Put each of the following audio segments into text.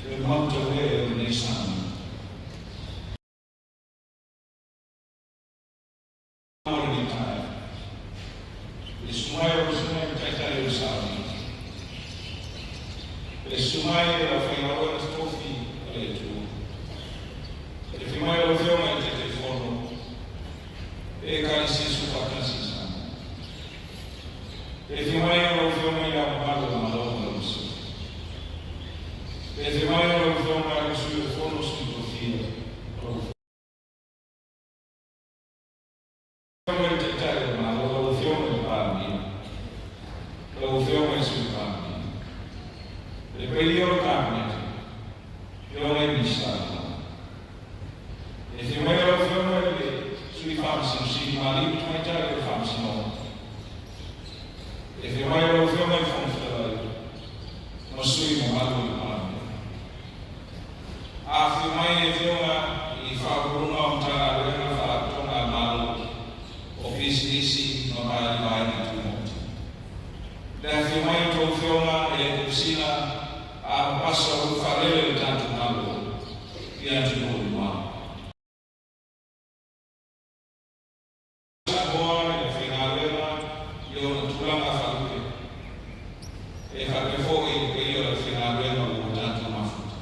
Le maota lea o lenei sami. O lenei taeao. Le susu mai o susuga i taitai o le sami. Le susu mai o le aufaigaluega totofi a le Atua. Le afio mai o lau Afioga i le Taitaifono e Ekalesia Soofaatasi i Samoa. Le afio mai o lau Afioga i Le Ao Mamalu o le Malo ma lau Masiofo. Le afio mai o lau Afioga i le Sui o le Fono a Sui Tofia ma lau Afioga i le Taitai o le Malo, lau Afioga i le Palemia, lau Afioga i le Sui Palemia. Le paia o le Kapeneta, Afioga i Minisita Lagolago. Le afio mai o lau Afioga i le Sui Faamasino Sili ma alii ma tamaitai o le Faamasinoga. Le afio mai o lau Afioga i le Fofoga Fetalai ma sui usufono mamalu o le Palemene. Afifio mai afioga i Faauluuluga o Matagaluega ma Faalapotopotoga a le Malo, o pisinisi ma vaega tumaoti. Le afifio mai o a outou afioga i Ekalesia a ma pasi o lo o faalele o le tatou Malo i atunuu e mamao. Samoa i le aufaigaluega i ona tulaga faalupe, e faapea foi i le paia o le aufaigaluega ua tatou mafuta.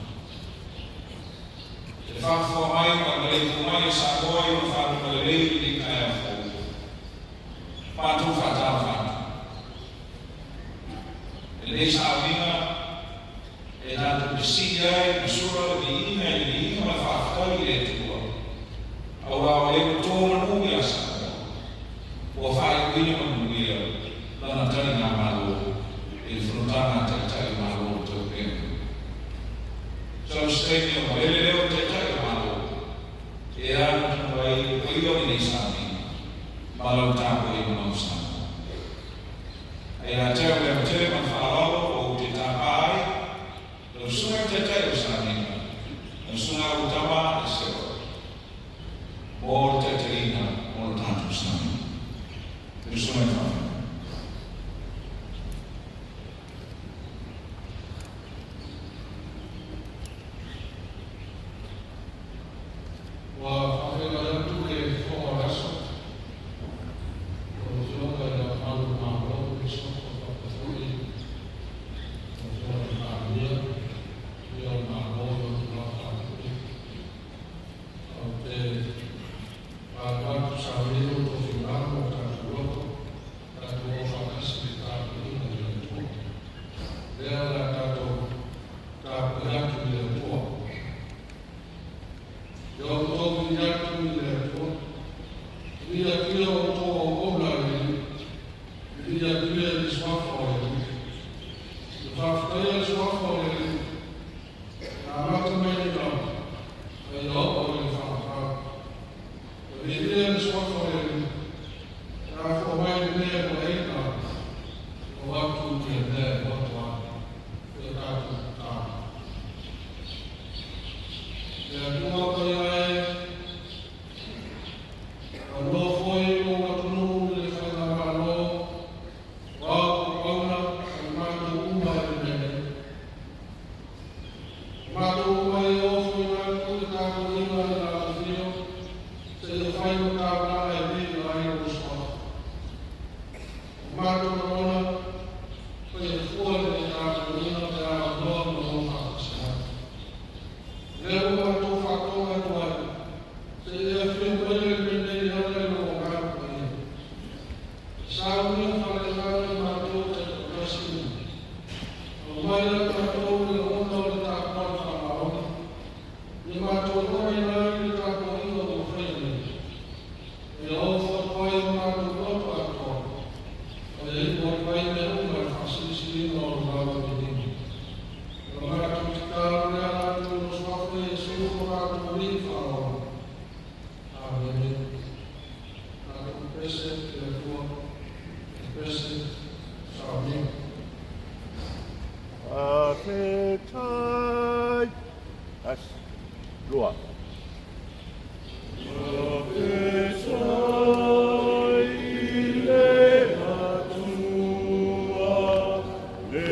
Le faafofoga mai ma le maleifua mai o Samoa i ona faguga lelei i lenei taeao fou. Matou faatalofa atu. I lenei sauniga e tatou te sii ai ma sula le viiga i le viiga ma le faafetai i le Atua, aua o le ua to manu ia Samoa, ua faaiuina manuia lana taligamalo i le fonotaga a Taitai o Malo o le Taupulega. Sau se taimi ona malele lea o le Taitai o Malo e agatonu ai le paia o lenei sauniga ma lau tapuaiga mau Samoa. Ae ia te au le ava tele ma le faaaloalo ou te tapa ai lau susuga i le Taitai o le sauniga, lau Susuga Autama Eseo, mo le taitaiina o le tatou sauniga. Lau susuga i le Faafeagaiga. Ua faafeiloai atu le fofoga o le aso i lau Afioga i Le Ao Mamalu o le Malo ma le Masiofo, faapea foi lau Afioga i le Palemia, paia o le Malo i ona tulaga faalupe. Ou te faaaloalo atu saolele outou finagalo ma o tatou loto, tatou o faatasi i le tapuaiga i le Atua. Lea o le a tatou tapuai atu i le Atua. Ia outou vili atu i le Atua. Vili atu ia outou auauna a le Alii. Vili atu ia i le suafa o le Alii. Ia faafetaia le suafa o le Alii. Na amata mai le lagi, a ia oo i le faavavau. Ia viiia le suafa o le Alii. Na afua mai le mea ua e i lagi, o atu i le mea e loto ai. Ia tatou tatalo. Le Atua paia e, aua foi lou atunuu i le faigamalo o au auauna ma le matou uma i le mea nei. O matou uma e ofoina atu i le tapuaiga i le afifio, seia fai ma taulaga e viia ai lou suafa. O matou lagona, faia fua lenei tapuaiga pe a aunoa ma lou faatasi mai. Lea ua matou faatoga atu ai, seia e afio mai le mea nei e ala i lou Agaga Paia. E saunia faaleagaga i matou taitoatasi uma. Aumai ia matou le lagona o le tapuai faamaoni, ia matou logoina ai le tapuaiga ua faia nei. Ia ofo atu ai o matou loto atoa, ma ia iu atu ai mea uma i le faasilisiliga o le laueleeleina. O la matou tatalo e ala atu i lou suafa Iesu lo matou Alii faaola. Amene. Tatou pese i le Atua, pese sauniga. Faafetai. Tasi, lua. Faafetai i le Atua, le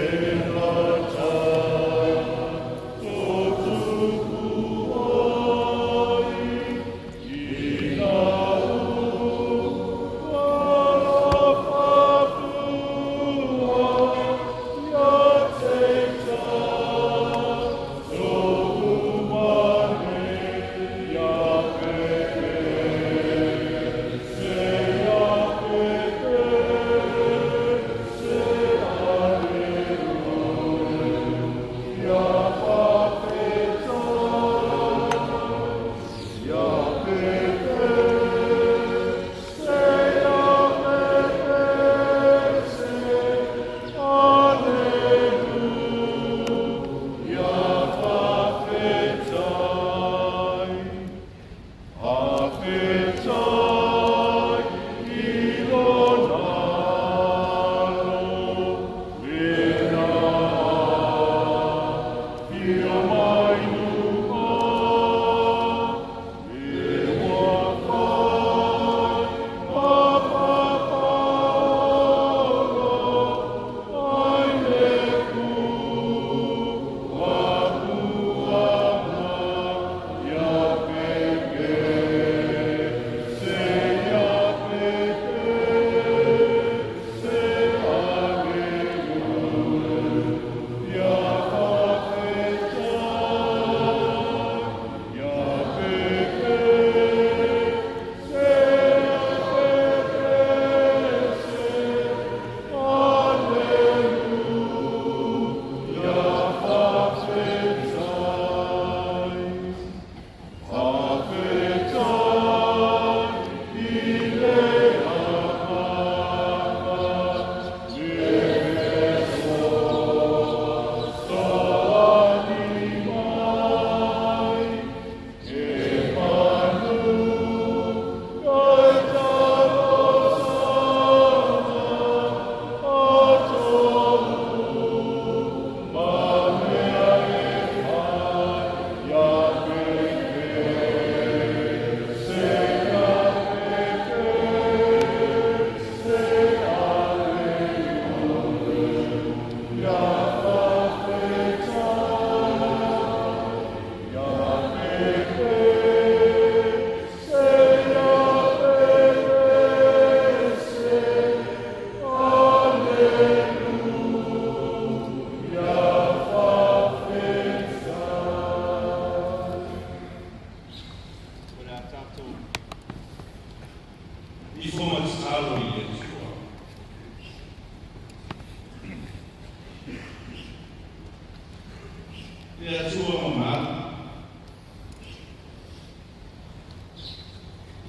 Le Atua mamalu,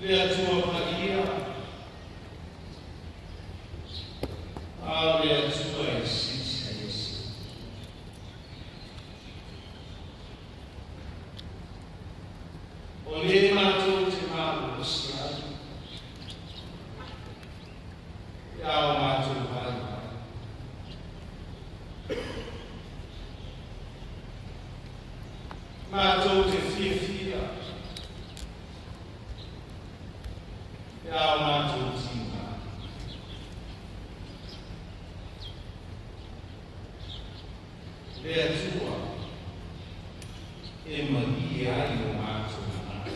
le Atua paia, a le Atua e silisili ese. O le matou te malosi ai, ia o matou vaivai. Matou te fiafia, ia o matou tiga. Le Atua e malie ai o matou manao.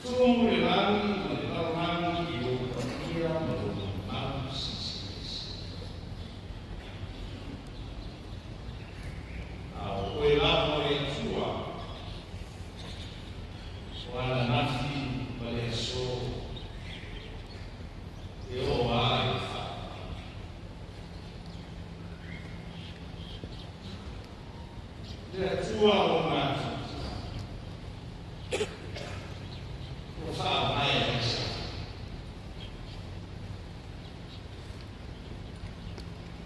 Tumu le lagi ma le lalolagi i ou paia ma lou mamalu silisili ese. A o oe lava o le Atua, o ananafi ma le aso, e oo lava i le faavavau. Le Atua o matou ua faavae ai sa.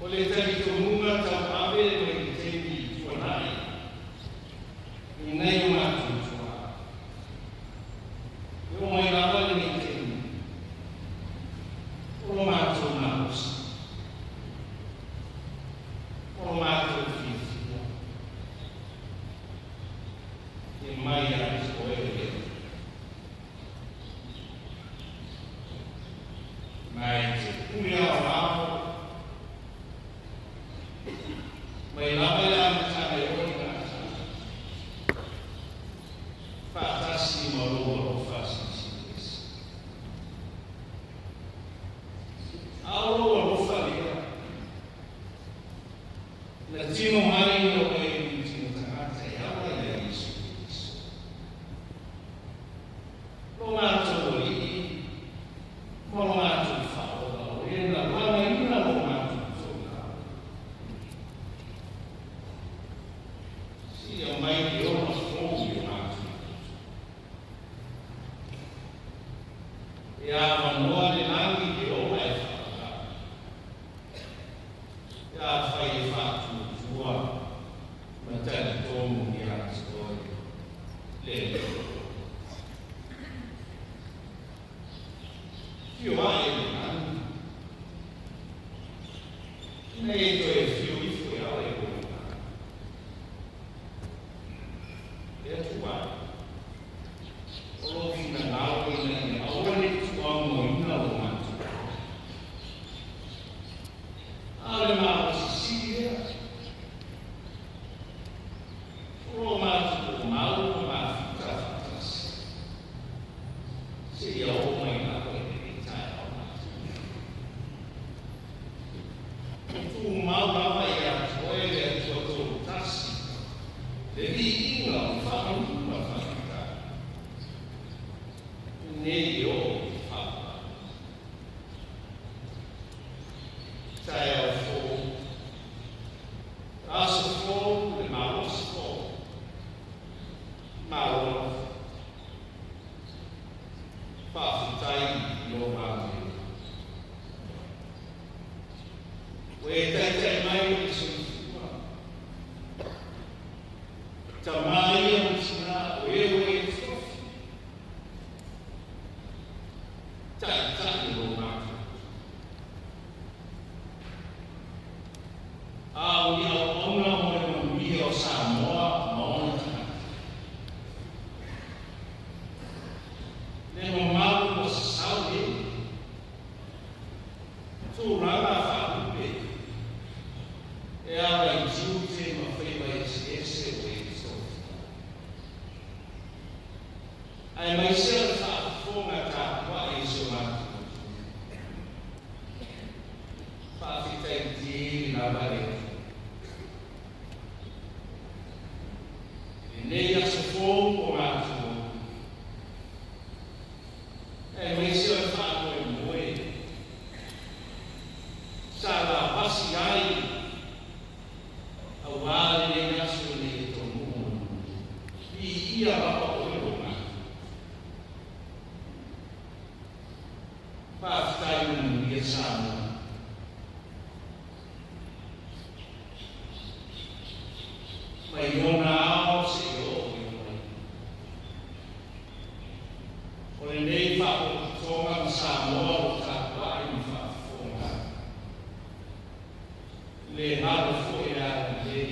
O le talitonuga tauave mai le taimi tuanai i nai o matou tuaa, e oo mai lava lenei taimi, o lo matou malosi, o lo matou fiafia, e mai ia te oe le Atua. Ma e te pule aoao mai lava i le amataga e oo i le atoaga, faatasi ma lou alofa silisili ese. A o lou alofa lea, na tino mai ina ua e tino tagata e ala ia Iesu Keriso. Lo matou Alii ma lo matou Faaola, o e na lagaina lo matou toilalo. Seia mai le ola fou i o matou loto. E avanoa le lagi i le ola e faavavau. Pe afai e faatuatua ma talitonu ia te oe le Atua. Afio ae i le lagi, ina ia e toe afio ifo e ala i lou agaga. Le Atua e, o lou finagalo ina ia aua ne i tuuamoina lo matou loto. A o le malosi sili lea, o lo matou toomau ma mafuta faatasi, seia oo mai lava i lenei taeao mataia. O tumau lava ia te oe le Atua Toatasi, le viiga o le faamanu ma le faafetai, nei e oo i le faavavau. Taeao fou, aso fou, le malosi fou, Malo lava. Faafetai i lou agalelei. Ua e taitai mai i le soifua. Tama ia ma tina, o e ua e tofi, taitai o lo matou. A o ni auauna mo le manuia o Samoa ma ona tagata. Le mamalu ua sasau nei, tulaga faalupe e ala i tiute ma faiva eseese ua e tofia. Aemaise le faafofoga tapuai i si o matou atunuu. Faafetai tele lava le Atua. I lenei aso fou ua matou aemaise o le faamoemoe sa malosi ai auā lenei aso ina ia taunuu ma le manuia. Viia lava oe lo matou. Faafetai ma manuia Samoa. Mai ona ao seia oo i ona iu. O lenei faapotopotoga ma Samoa o lo o tapuai ma faafofoga atu, e le galo foi le agalelei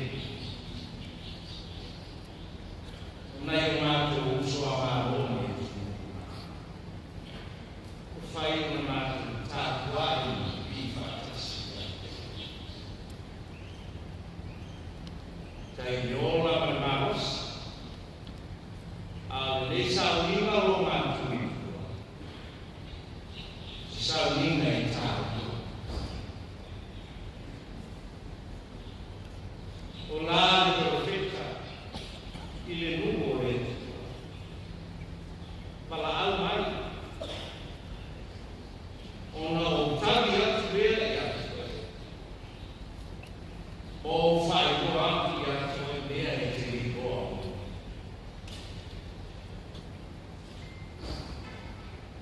o nai o matou uso a Malo mai atunuu mamao. Ua fai ona matou tapuai ma pipii faatasi ai. Tai le ola ma le malosi, a o lenei sauniga o lo matou ifua, o se sauniga e taua. O la le perofeta i le nuu o le Atua, valaau mai, ona ou tali atu lea ia te oe, ma ou faailoa atu ia te oe mea e te le iloa ua.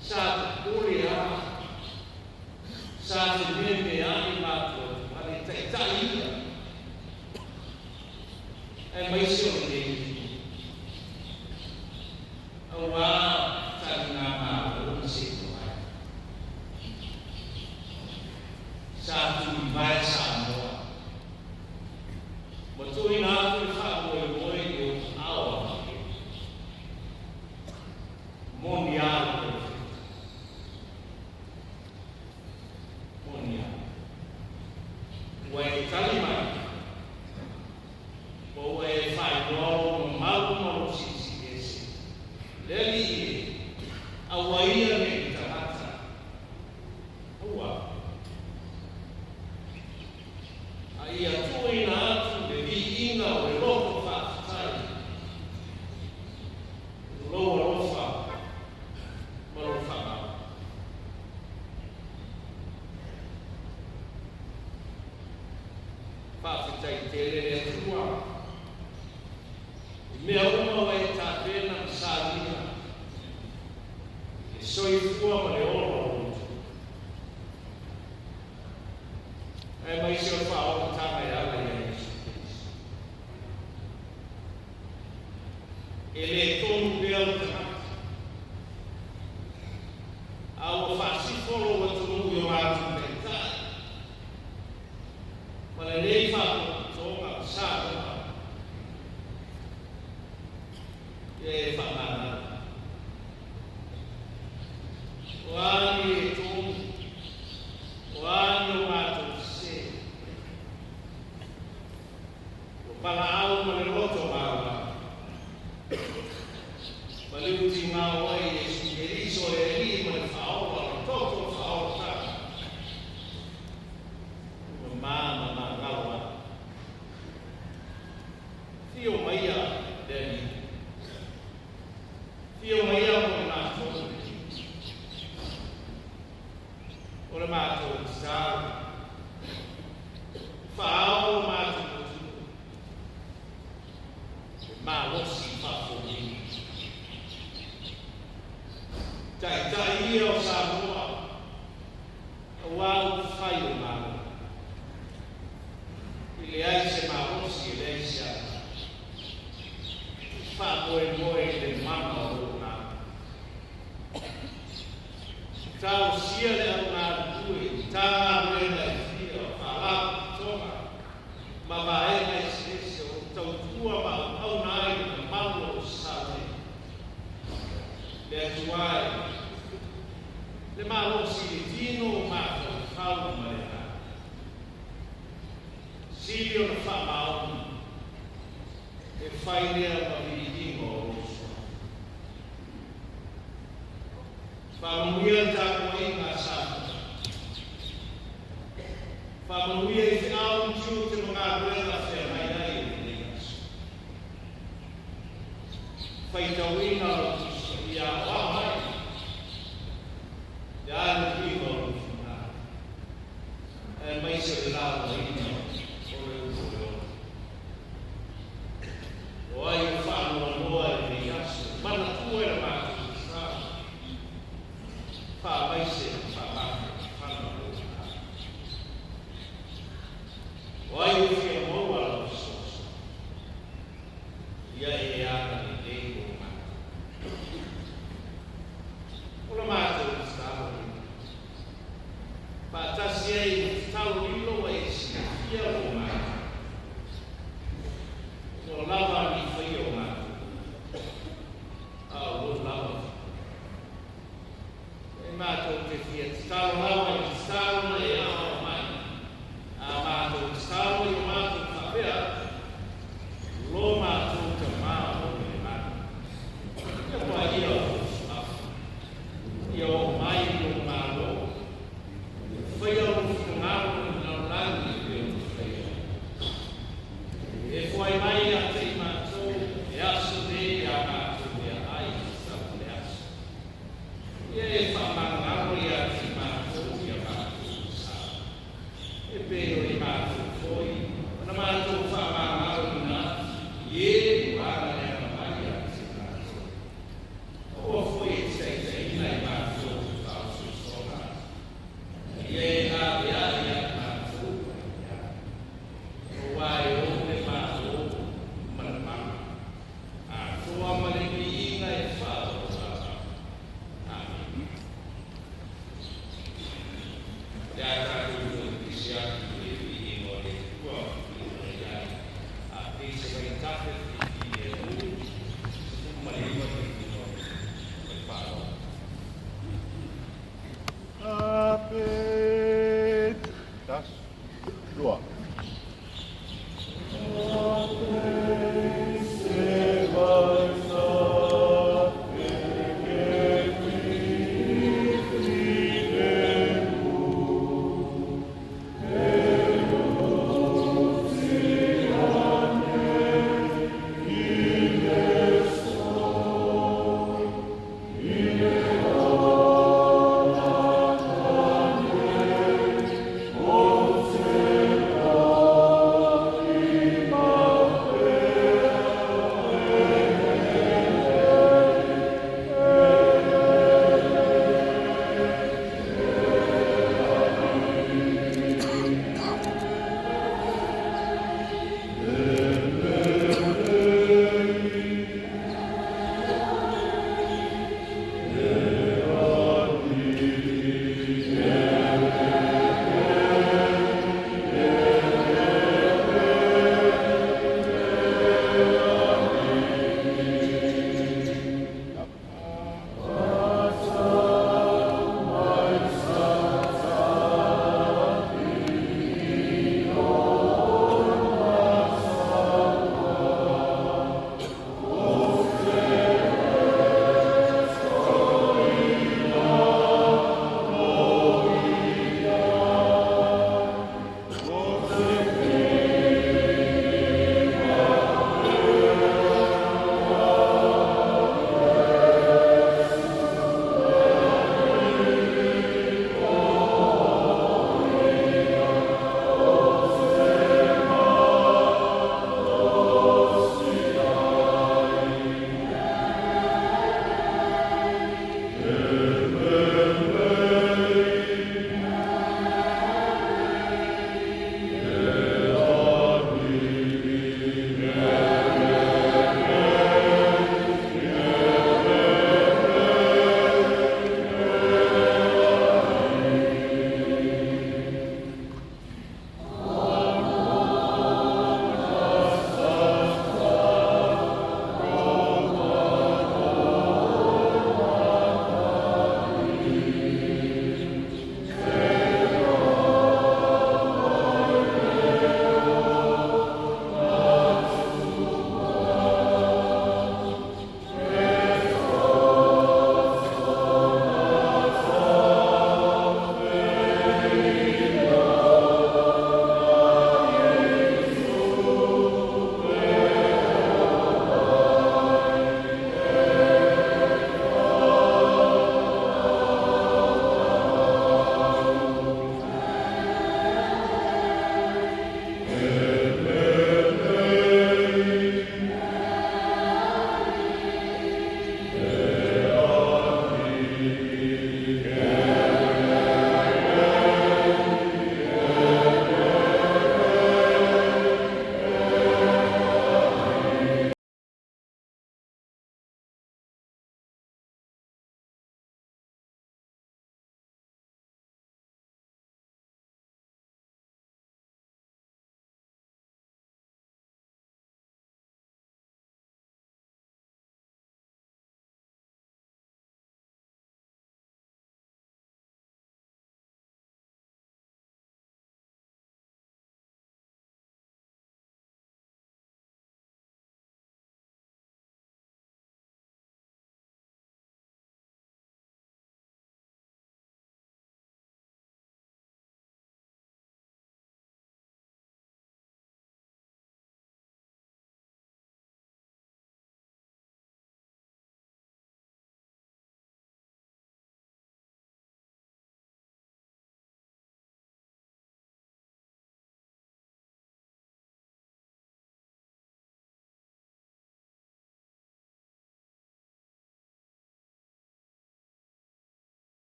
Sa popole lava, sa fememeai matou atu i taitai ia, aemaise o lenei atunuu, auā taligamalo na seia mai. Sa tulivae Samoa ma tuuina atu le faamoemoe i ona ao aoaoga. Moni a le perofeta. Moni a. Ua e tali mai, ma ua e faailoa lou mamalu ma lou silisili ese. Le Alii e, aua ia ne i tagata. Aua. A ia tuuina atu le viiga o le loto faafetai i lou alofa ma lou faamau. Faafetai tele le Atua i mea uma ua e tapena ma salia i le soifua ma le ola o lou atunuu, aemaise o le faaolataga e ala ia Iesu Keriso. E le tonu pea le tagata, a ua faasifo lou atunuu i o latou taitai ma lenei faapotopotoga o Samoa ia e faamanatu. O a ni e tonu, o a ni o matou sese, ua valaau ma le loto maualalo, ma le utigao ai Iesu Keriso le Alii ma le Faaola, le toto o le faaolataga, i mama ma magalo ai. Afio maia le Alii. Afio maia mo i matou le Alii. O le matou tatalo, faaao lo matou atunuu, le malosi faafofoga. Taitai ia o Samoa, auā upufai o Malo. E leai se malosi, e leai se agaga. E faamoemoe i le mana o lou agaga. Talosia le au galulue i Matagaluega e fia o Faalapotopotoga ma vaega eseese o lo o tautua ma auauna ai le mamalu o lo o sasao nei. Le Atua e, le malosi i le tino o mafaufau ma le agaga. Sili ona faamaoni, e fai lea ma viiviiga o lou suafa. Faamanuia le tapuaiga a Samoa. Faamanuia i feau ma tiute ma galuega feagai ai i lenei aso. Faitauina lou Tusi Paia aoao mai le aluiga o lou finagalo, aemaise Faamaise le laugaina o le upu o le ola. O ai o faanoanoa i lenei aso, manatua i le matou tatalo. Faamaise ma faamafanafana lou agaga. O ai o fia maua lau fesoasoani, ia e agalelei mo matou. O le matou tatalo lea. Faatasi ai ma tatalo lilo ua e silafia mo matou. Ua lava ni faia o matou, a o lou lava. E matou te fia tatalo lava i le tatalo na e aoao mai. A matou tatalo i o matou faapea, lo matou Tamā o i le lagi. Ia paia lou suafa. Ia oo mai lou Malo. Faia lou finagalo i le lalolagi e pei ona faia.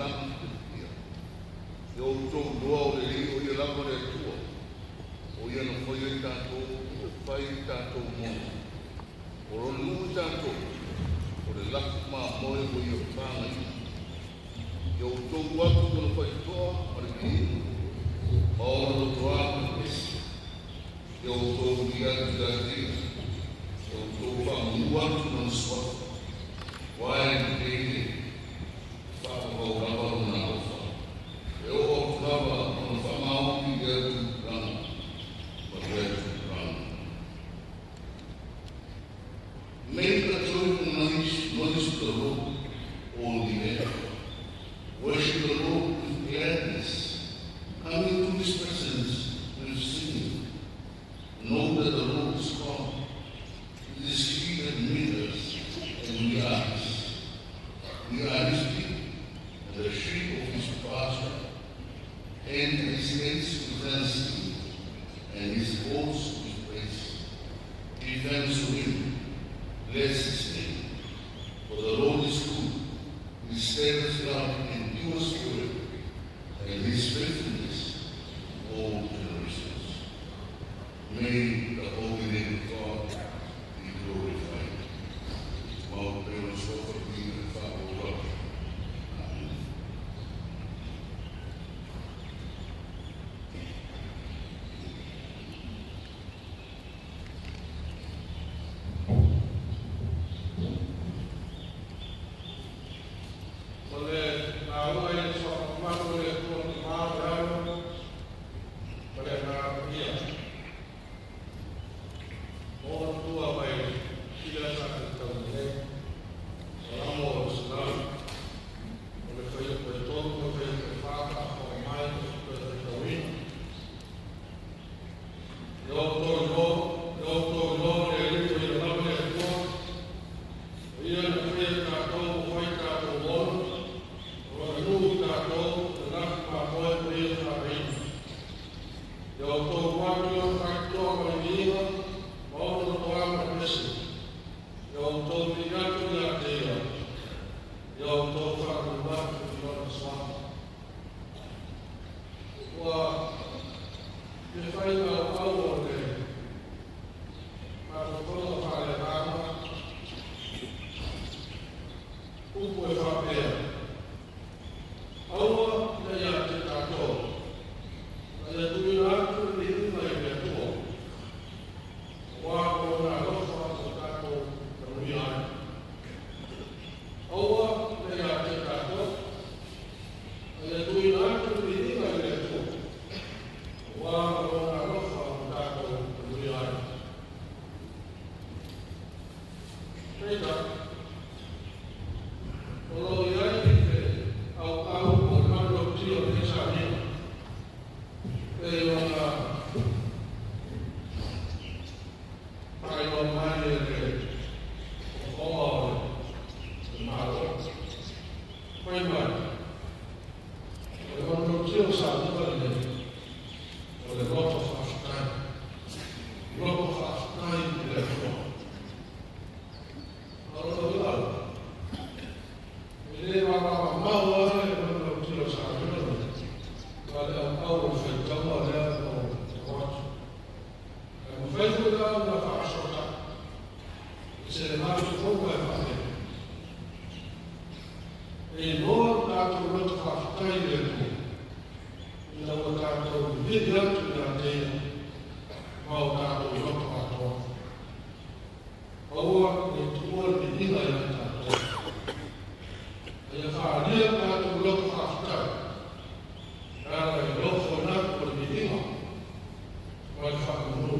lagi te ia outou loa o lelei o ia lava le Atua o ia na fai ai tatou fai tatou mono o lona nuu i tatou o le lafu mamoe ua ia pagaina ia outou atu ona faitotoa ma le viiga ma ona lotoā ma le pesi ia outou uli atu ia te ia ia outou faamanu atu lona suafa aua e lelei le faavavau lava lona alofa e oo atu lava ona faamaoni i lea tupulaga ma lea tupulaga. Make a joyful noise to the Lord, all the earth. Worship the Lord with gladness. Come into his presence with singing. Know that the Lord is God. It is he that made us, and we are his. We are his people, and the sheep of his pasture. And his gates with thanksgiving, and his courts with praise. Give thanks to him. Bless his name. For the Lord is good. His steadfast love endures forever, and his faithfulness all generations. May the holy name of God be glorified. Mount Parents and Father. Amen. O le lauga i le suafa o le Atua Tama le Alo ma le Agaga Paia. O tua mai i le sa te tau nei. O ramo o le salau. O le whaia koe tolu, o le whaia koe whāka, o mai, o le koe whaitauina. E o tō ilo, e o tō ilo, le alii o ia lava le Atua. O ia na whaia tātou, o whai tātou mono. O lona nuu i tātou, le lafi mamoe o ia whareina. Ia outou atu o whaitoa ma le viiga, ma ona lotoa ma le pesi. Ia outou vili atu ia te ia. Ia outou faamanu atu i lona suafa. Ua fia fai auau o le mafofoga faaleagaga upu e faapea. Aua ina ia te tātou. A ia tuuina atu le viiga i le Atua. Aua o lona alofa o tatou manuia ai. Aua ina ia te tātou. A ia tuuina atu le viiga i le Atua. Aua o lona alofa o tatou manuia ai. Peita, o lo o i ai le auau o le manulauti o le Samoa. E ona faailoa mai e le fofoga o le Malo. Fai mai, o le manulauti o Samoa lenei, o le loto faafetai. Loto faafetai i le Atua. O lo o lau, e le mamamau lava le manulauti o Samoa lenei, ma le auau o le faitaua lea o atu. Ae mafai foi la ona faasoatai. I se le mafaufauga e faapea. E iloa le tatou loto faafetai i le Atua, ina ua tatou vivili atu ia te ia ma o tatou loto atoa. Aua ne i tuua le viiga ia tatou. A ia faaalia le tatou loto faafetai, e ala i le ofoina atu o le viiga ma le faamanu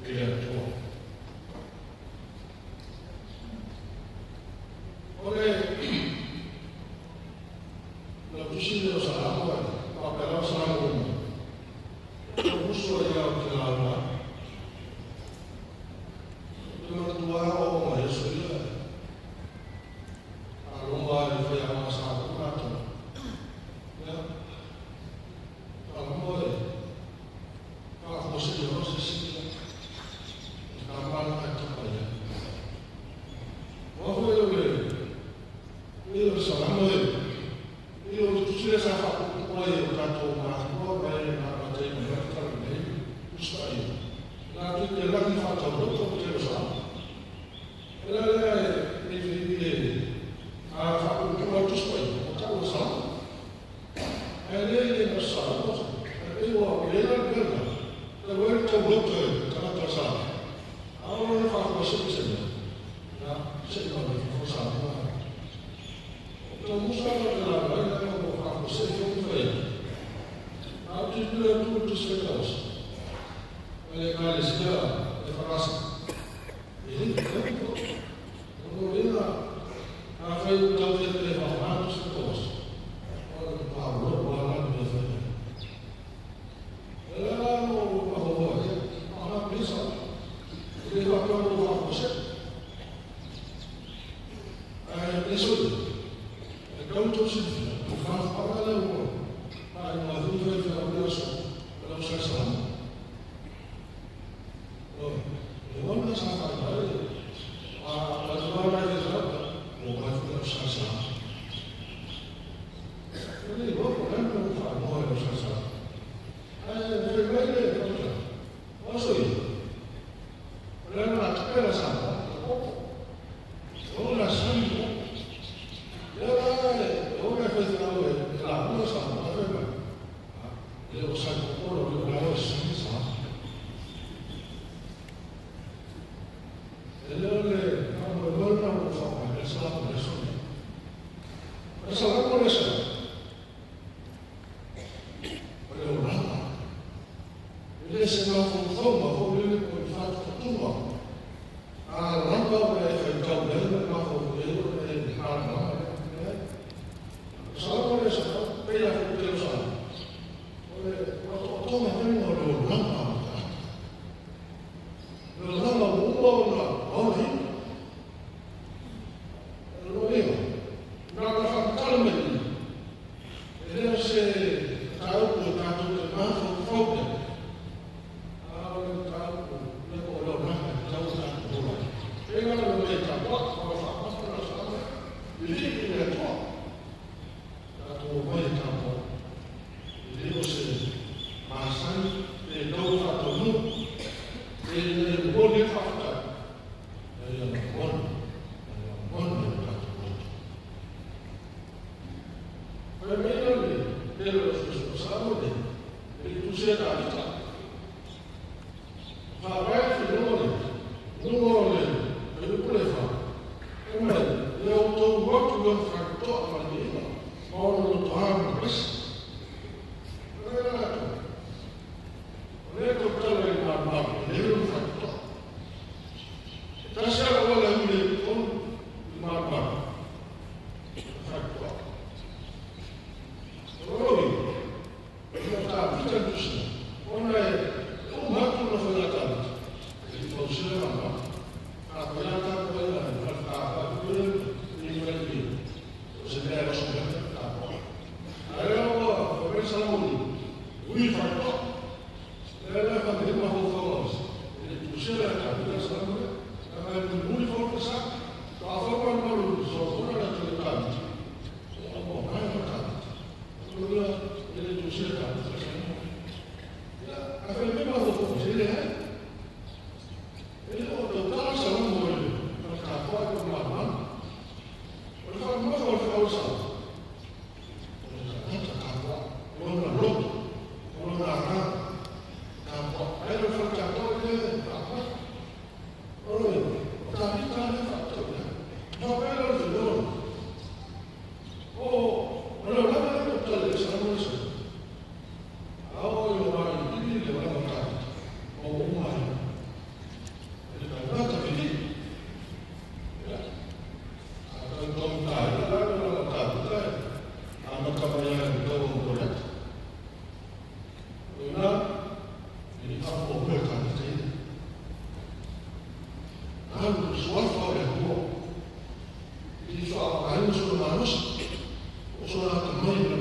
i le Atua. O le lautusi lea o Salamo e faapea lava Salamo uma. O uso ia o te lauga. O te manatua o mai aso ia. A loma e whai awa sa ko mātou. Ia, Salamo e whaafose i o se sila. Ka mana ka tapa ia. Oa foi o le, o Salamo e Tusi le sa whakutua i o tātou mātua mai e ngā matei mai ngā tala nei, usta ia. Nā tui te laki whātau roto o te rosa. E la lea e whiri e a whakutua tusi pai, o tau o sa. E le le no sa, e ua o le la le la, le wei tau roto e tangata sa. A o le whakua se se mea. Nā, se i o le whakua sa. O musa o te la mai na o whakua se i o whai. A o te pira tu tu se kaos. E ngā le sia e whakasa. E le te ko. O le na a whai o tau te te whakua tu se kaos. O le pā o o ala me whai. E la o o o e a na pisa. E le whakua o whakua se. E so e kau tau silfia. O whakua le o a i ngā hui whai whai o so. O lau sa sa. O e wana sa whai mai. A la te wā mai sa o mai fu lau sa sa. E le o ko nā mo whai mo lau sa sa. A e whai mai le whai. O so i. O le na te pera sa. O la sa mi. Le la e o na whai te rau e la hula sa mo whai mai. Le o sa ko oro le la o sa mi sa. E le o le a mo mo na mo whai mai le sa mo le so. Le sa mo le sa. O le o rama. E le se ngā whau ma whau le ko i whātu A ramba o e whai tau le le ngā whau le le le hā rama le. Sa mo le sa pe ia whau te o sa. O le o tō mea whenua o le o rama o ta. Le o rama o ua o na o hi. E lo eo. Nā ka whakatala mai i. E leo se tau ko tātou te ngā whau whau te. A o le tau ko le o leo rama e tau tātou o lai. E ngā le me tā wak whaka whakapara na sa ame. I li i le toa. Tātou mai e tātou. I leo se māsani e tau whātau nu. E le mo le whakatai. E ia na mona. E ia mona e tātou motu. E mea le pere o susu sa mo le. E tu se tā vita. Whāwai ki runga le. Runga o le. E lupu le wha. E mai, le o tau motu ngā whakatoa ma le ina. Ma ono lo toha ma pesi. E la atu. O le tau tala i ngā mau. E le uru whakatoa. E tasi ala wala hui le tonu i ngā mau. Whakatoa. O roi. E ia tā vita tusina. Ona e o matu na whai tā vita. E i tau sila ngā mau. A ko ia tā ko ia e whai tā whai i i whai i. O se mea e roso mea tā koa. A rea oa, o mea salamoni, ui whakatoa. E lea whai me hau whau E le tusela e tā vita salamoni. A mai mui whau ka sa. Ka a whau mai maru so kona na te tā vita. O a mo mai ma tā vita. O lea e le tusela tā vita salamoni. A whai me hau whau se le hai. E le o tau tala salamoni le. Ka tā koa ko ngā mana. O le whakamofa o le whau sa. O le tangata tā koa. O lona loto. O lona rā. Tā koa. Ai le whakatoa i le tā koa. O le o tā vita le whakatau ia. Nā pēla le whenua. O o le olanga le tau tala e salamoni sa. A o i o mai i le olanga tā vita. O o mai. E le tangata whiri. Ia. A tau tau tā ia la le olanga tā vita e. A mata mai ai le tau o koleta. O ina, e ni whako o pua tā vita ina. Alu suafa o le atua. I soa ai mo sona malosi. O sona atamai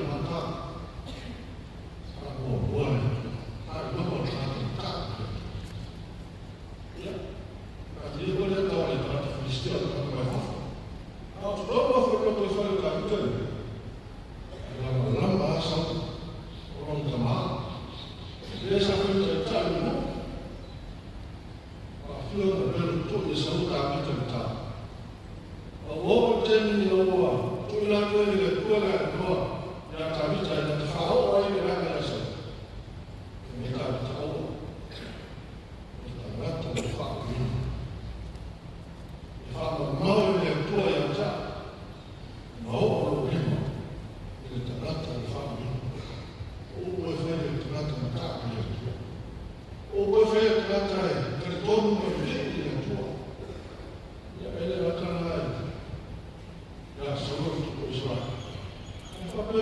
Thank you.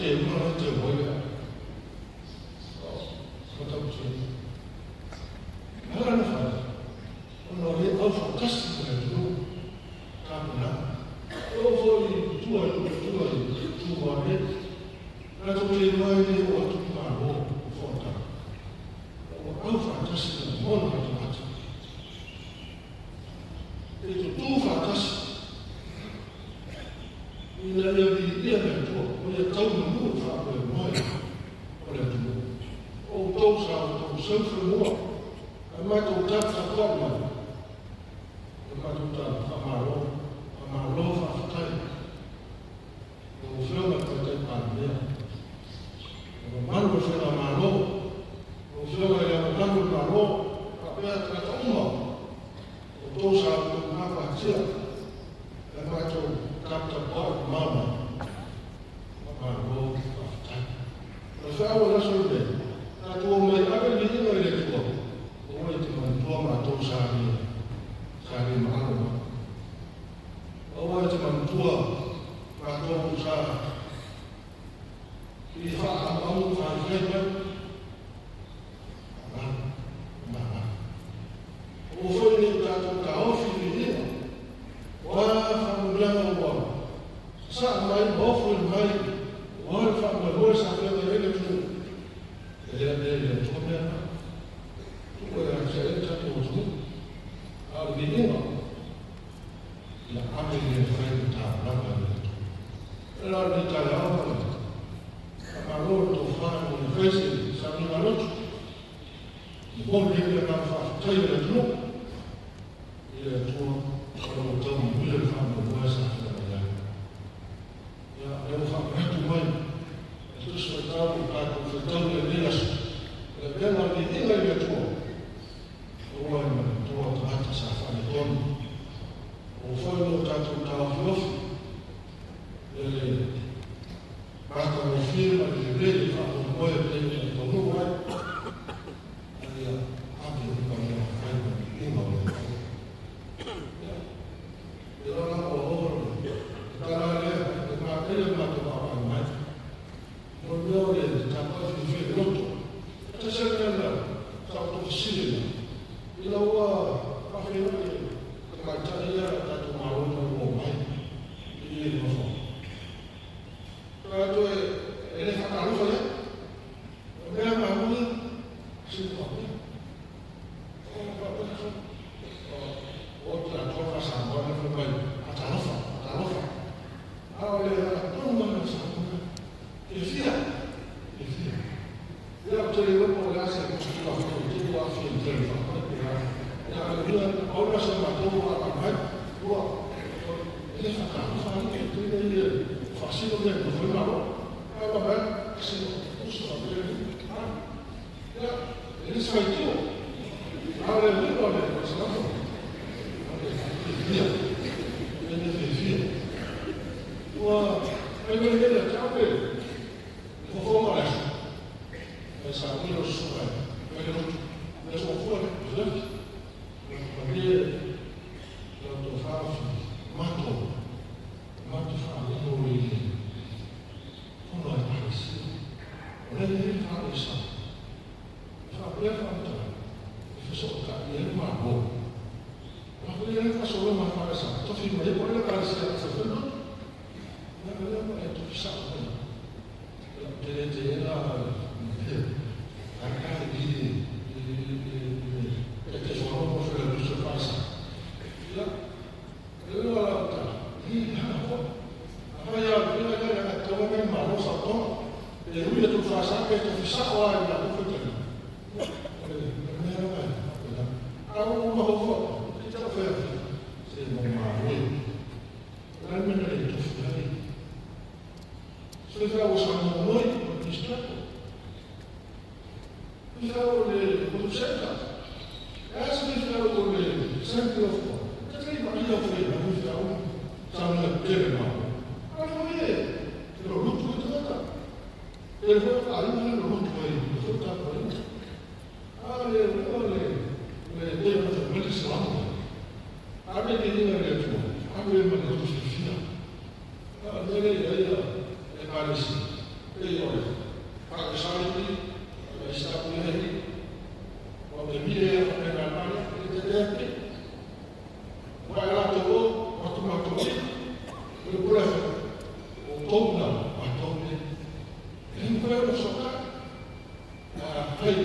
te uma te moia. O tau te. Ala na fa. O no le au fa kasi le tu. Ka na. O fo i tua i tua i tua ne. Na to te mai le o tu ma lo fo ta. O au fa kasi le mo na ta. E tu tu fa kasi. Ina ia vi ia le tua, o ia tau manu fa o le moe o le tua. O tau sa o tau seu mua, a matou tap sa toa mai. A matou tap fa malo, a malo fa fatai. O whionga ka tai pāmea. O manu o whionga malo, o whionga ia o manu malo, ka pea tata uma. O tau sa o tau mapa tia, a matou tap tap toa mama. Malo fa fatai. O whionga la so le, a tua mai ave li inga i le tua. O e te mantua mātou sa ni maalo ma. O e te mantua mātou sa i wha au wha i whai. Mama. O foi ni tātou ka ofi i inga. O a whamulianga ua. Sa mai ofu i mai. O a whamulianga sa whamulianga i le tua. E lea mea i le tua mea na. Tua e a te e tātou o tua. A o le inga. Ia ame i le whai o tā ranga i le tua. E la ni tai au ma. A malo tō whai o le whaise sa ni malotu. Mo le le ngā whawhitai le tua. I le tua o lo tau mui le wha mo sa whai ia. Ia e o whamaratu mai. E tusu e tau o tātou whetau le leaso. Le pena le inga i le tua. O ai ma le tua tāta sa whai tonu. O whai no tātou tāwhiofi. E le mata o whima le rere wha o moe le le tonu ai. A ia ame o ka mea whai ma le inga o le tua. Ia rana o ohoro le. Te tara lea, te mā ele mātou wā mai. Mo mea o le tāpai whiwhi loto. Te sene la, sa o tō sile la. Ina ua whawhina le te maitai ia tātou marona o mai. I le mawha. Tātou e le whakarufa ia. O mea mahamui, sinu whakui. O whakui. O te atoa whasamoa na whai mai. Atalofa, atalofa. A o le tonu mai na samoa. E fia, e fia. Ia o te le lopo o le asa e kutua whakui, te ua awhi e te le whakui. Ia a le hua, o sa mātou a ka mai, ua, e le whakarufa ani, e te le ia, whasino mea, no whai malo. A ma mai, sino, usu whakui. Ia, e le swaitio. A o le hua o le whasanamo. O le fia. E le fia. Ua, ai mele mele, te ape, fofo ma le. E sa ui o suai, e le rotu. E so fua le, le. Ma le, le to whaafi, mato, mato wha le o i le. Fono e parisi. O le le wha e sa. Wha pea wha ta. E whaso o ka i e ma mo. Wha pea le whaso o ma wha e sa. Tofi mai o le parisi a sa whenua. Ia le ma e tofi sa o whenua. Te le te e la a ka i e te wharomo whera dusa whaisa. Ia, e ua la o ta, i hana hoa. A whai a pina kai a tawa mai malo sa tona. E ui e tō whaasa pe tō whisa o ai la koutou. O le mea mai. A o maho hoa, i te whea. Se mo māui. Rai mena e tō whiai. Se whea o sa mō moi, o distrako. Whia o le motu senta. E asa whia o le senti o whea. Te tei ma ia whea na whia o sa mea tere mā. A whea e, te ro rutu i te wata. E whea a inga le rutu e, e whea tāpua inga. A le o le le te mata mele salamu. A me te inga le atua, a me ma le hotu whiwhia. A le le ia ia e parisi. Pei o le faakasali o le sapu nei, o te mile e whapenga mai, e te te ake. Wa e latou o, o tu matou i, o le pule o tou na, matou nei. E le mawhai o soka, a whai,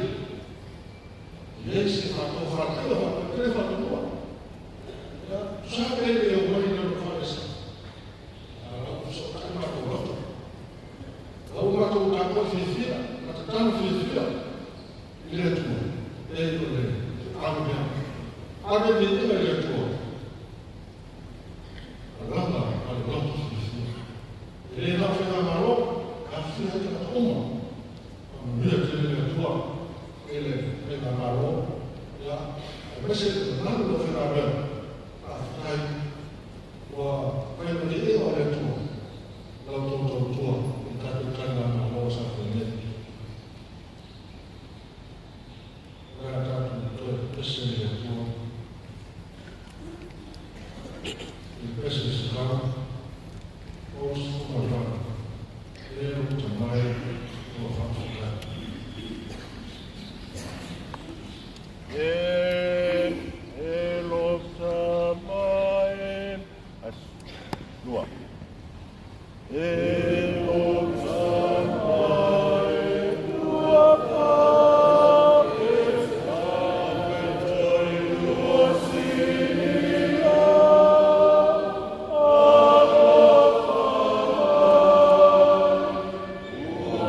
e se whātou whātou, whātou, te whātou. Ia, sa pe le o mai na no whalesa. A lau soka e matou loto. Lau matou tātou whiwhia, ma te tanu whiwhia, i le Atua, e i o le ave mea. Ave me i le Atua. Alanga a le loto whiwhia. E le nā whenga maro, ka whiwhia te kata uma. A manuia te le Atua, e le whenga maro, ia, a mese te nanu lo whenga mea. A whitai, ua whai o le e o le Atua, lau tau tau tua, i tātou tanga maro sa whenga. Ora tātou toe pese le Atua. I pese se hau, o suma e o te mai o whakawhita. E lo tamae. As, lua. E lo tamae ua pa e whawhetai lua sinia. Alofa mai, ua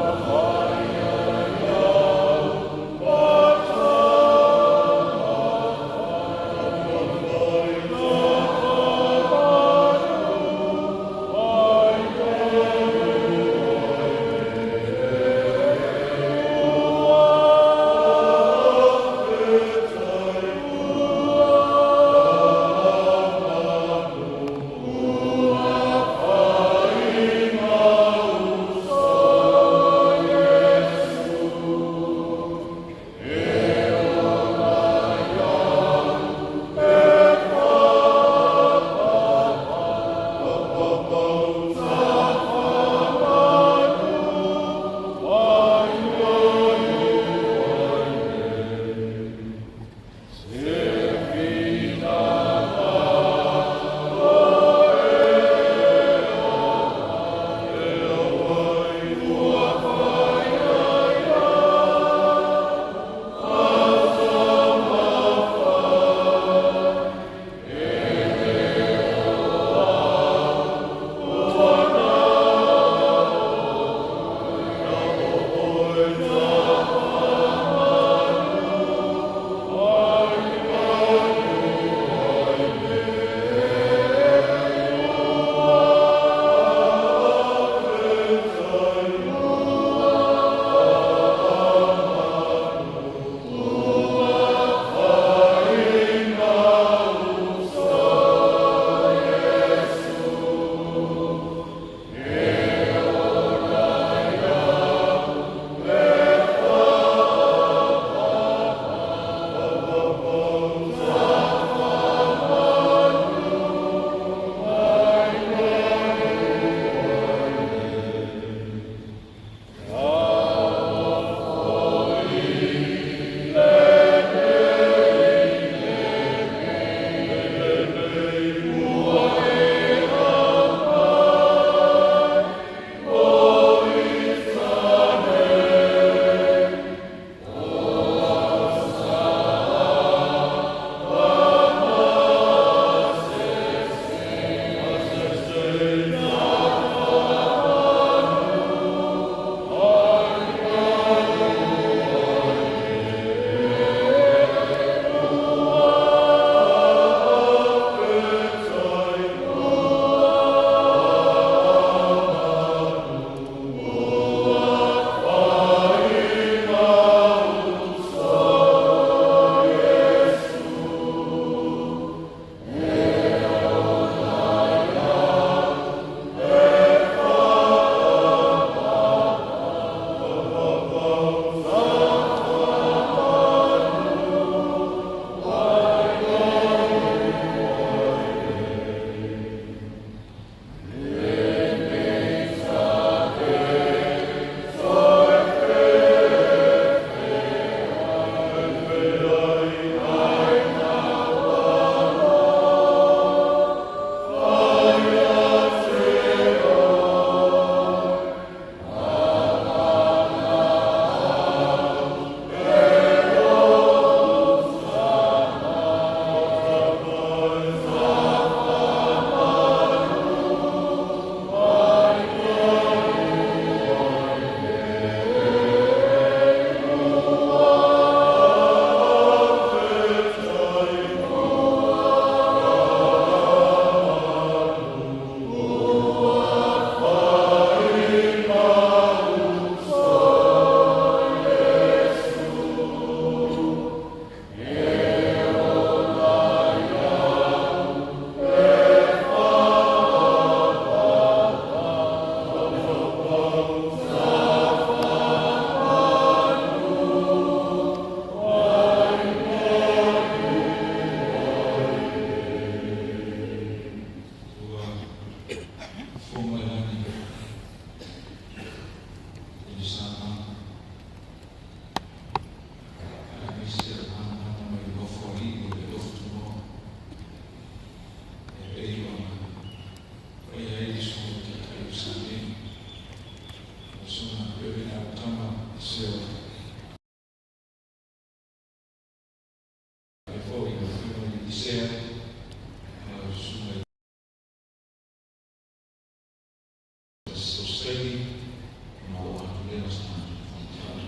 malo atu lea o sa matou faamatalaga.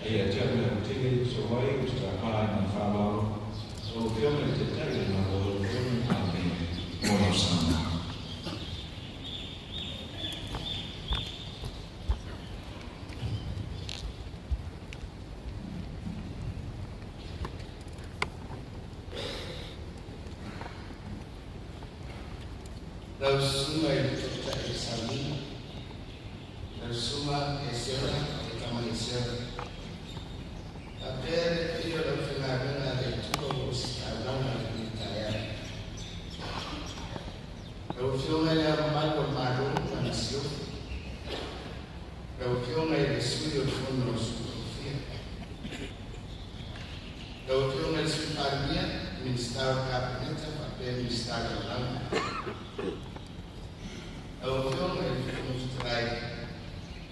Ae ia te au le ava tele e tusa ai ou te tapa ai ma le faaaloalo lau Afioga i le Taitai o le Malo, lau Afioga i le Palemia, mo lau saunoaga. Lau Susuga i le Taitai o Samoa, lau Susuga Esera e tama Esera. Faapea le paia o le aufaigaluega a le Atua ua ositaulaga i lenei taeao. Lau Afioga i Le Ao Mamalu o le Malo ma le Masiofo, lau Afioga i le Sui o le Fono a Sui Tofia, lau Afioga i le Sui Palemia, Minisita o le Kapeneta faapea Minisita Lagolago, lau Afioga i le Fofoga Fetalai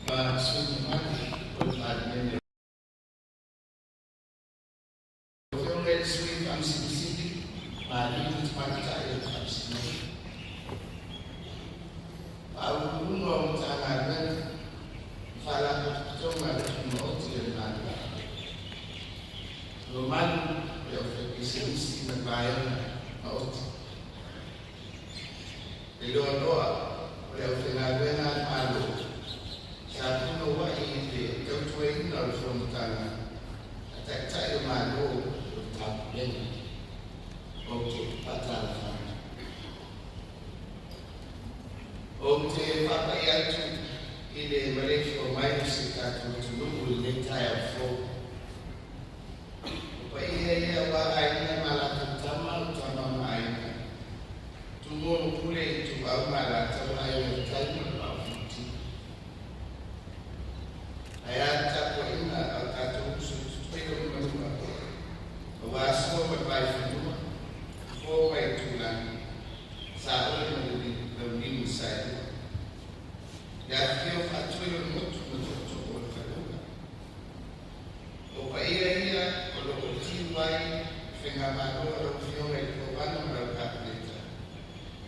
ma sui usufono mamalu o le Palemene. Lau Afioga i le Sui Faamasino Sili ma alii ma tamaitai o le Faamasinoga, Faauluuluga o Matagaluega ma Faalapotopotoga Tumaoti a le Malo, le mamalu o le aufaipisinisi ma le vaega maoti, le loaloa o le aufaigaluega a le Malo sa punouai i le tautuaina o le fonotaga a Taitai o Malo o le Taupulega. Ou te faatalofa atu. Ou te faapai atu i le maleifua mai o si o tatou atunuu i lenei taeao fou. O paia ia aua Aiga ma latou Tama, o Tama ma Aiga, Tumua ma Pule, Ituau ma Alataua, Aiga i le Tai ma le Vaa o Fonoti. Ae a le tapuaiga a o tatou uso i Tutuila ma Manua, aua Sua ma le Vaifanua, Fofo ma Aitulagi, Saole ma le Launiu na Saelua, le afifio o Faatui o le Motu ma Tootoo o le Faleula. O paia ia o lo o tiu ai le faigamalo a lau Afioga i le Kovana ma lau Kapeneta,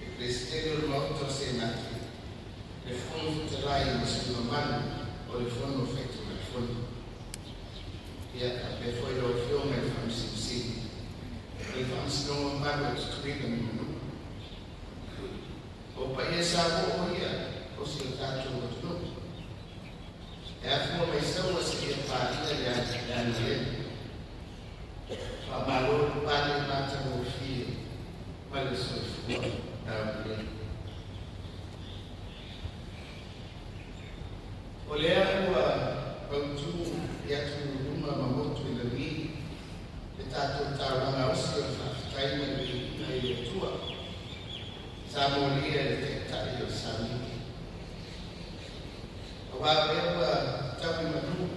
le Peresetene o le Maota o Senate, le Fofoga Fetalai ma sui usufono mamalu o le Fono Faitulafono. Ia, faapea foi lau Afioga i le Faamasino Sili o le Faamasinoga mamalu a Tutuila ma Manua. O paia sauoo ia o si o tatou atunuu e afua mai Saua seia paia le alualu. Faamalo le pale matagofie ma le soifua laulelei. O lea ua mautu i atunuu luma ma motu i lagi le tatou taulaga osi o le faafetai ma le viiga i le Atua sa molia e le Taitai o le Samini. Aua o lea ua tau i manu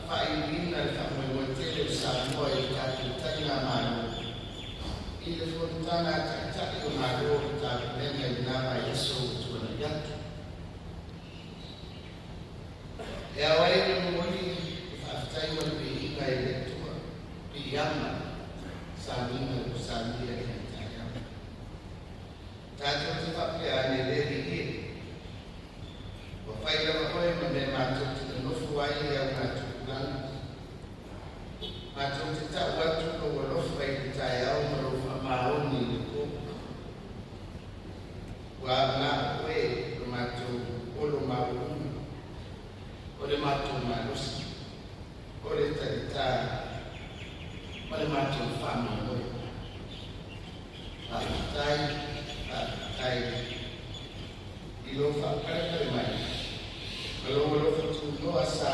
faaiuina le faamoemoe tele o Samoa i le tatou taligamalo i le fonotaga a Taitai o Malo o le Taupulega i lena vaiaso ua tuanai atu. E ao ai ona momoli le faafetai ma le viiga i le Atua, piiama sauniga ua saunia i lenei taeao. Tatou te faapea ane le Alii e, ua fai lava oe ma mea matou te nonofo ai i augatupulaga. Matou te tau atu lou alofa i le taeao ma lou faamaoni i le po. Ua na o oe lo matou olo maualuga, o le matou malosi, o le talitā ma le matou faamoemoe. Faafetai, faafetai i lou faapalepale mai ma lou alofa tunoa sa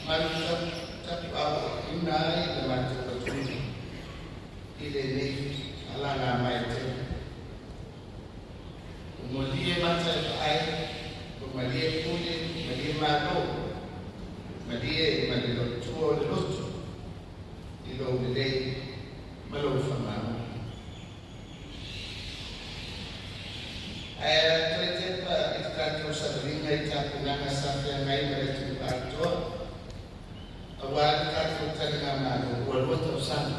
malu tapuaaoina ai le matou atunuu i lenei alaga mai tele. Ua malie mata e vaai, ua malie pule, malie malo, malie ma le lotua o le loto i lou lelei ma lou faamaoni. Ae toe tepa i le tatou savaliga i tapenaga sa feagai ma le atunuu atoa aua le tatou taligamalo ua 2 tausaga.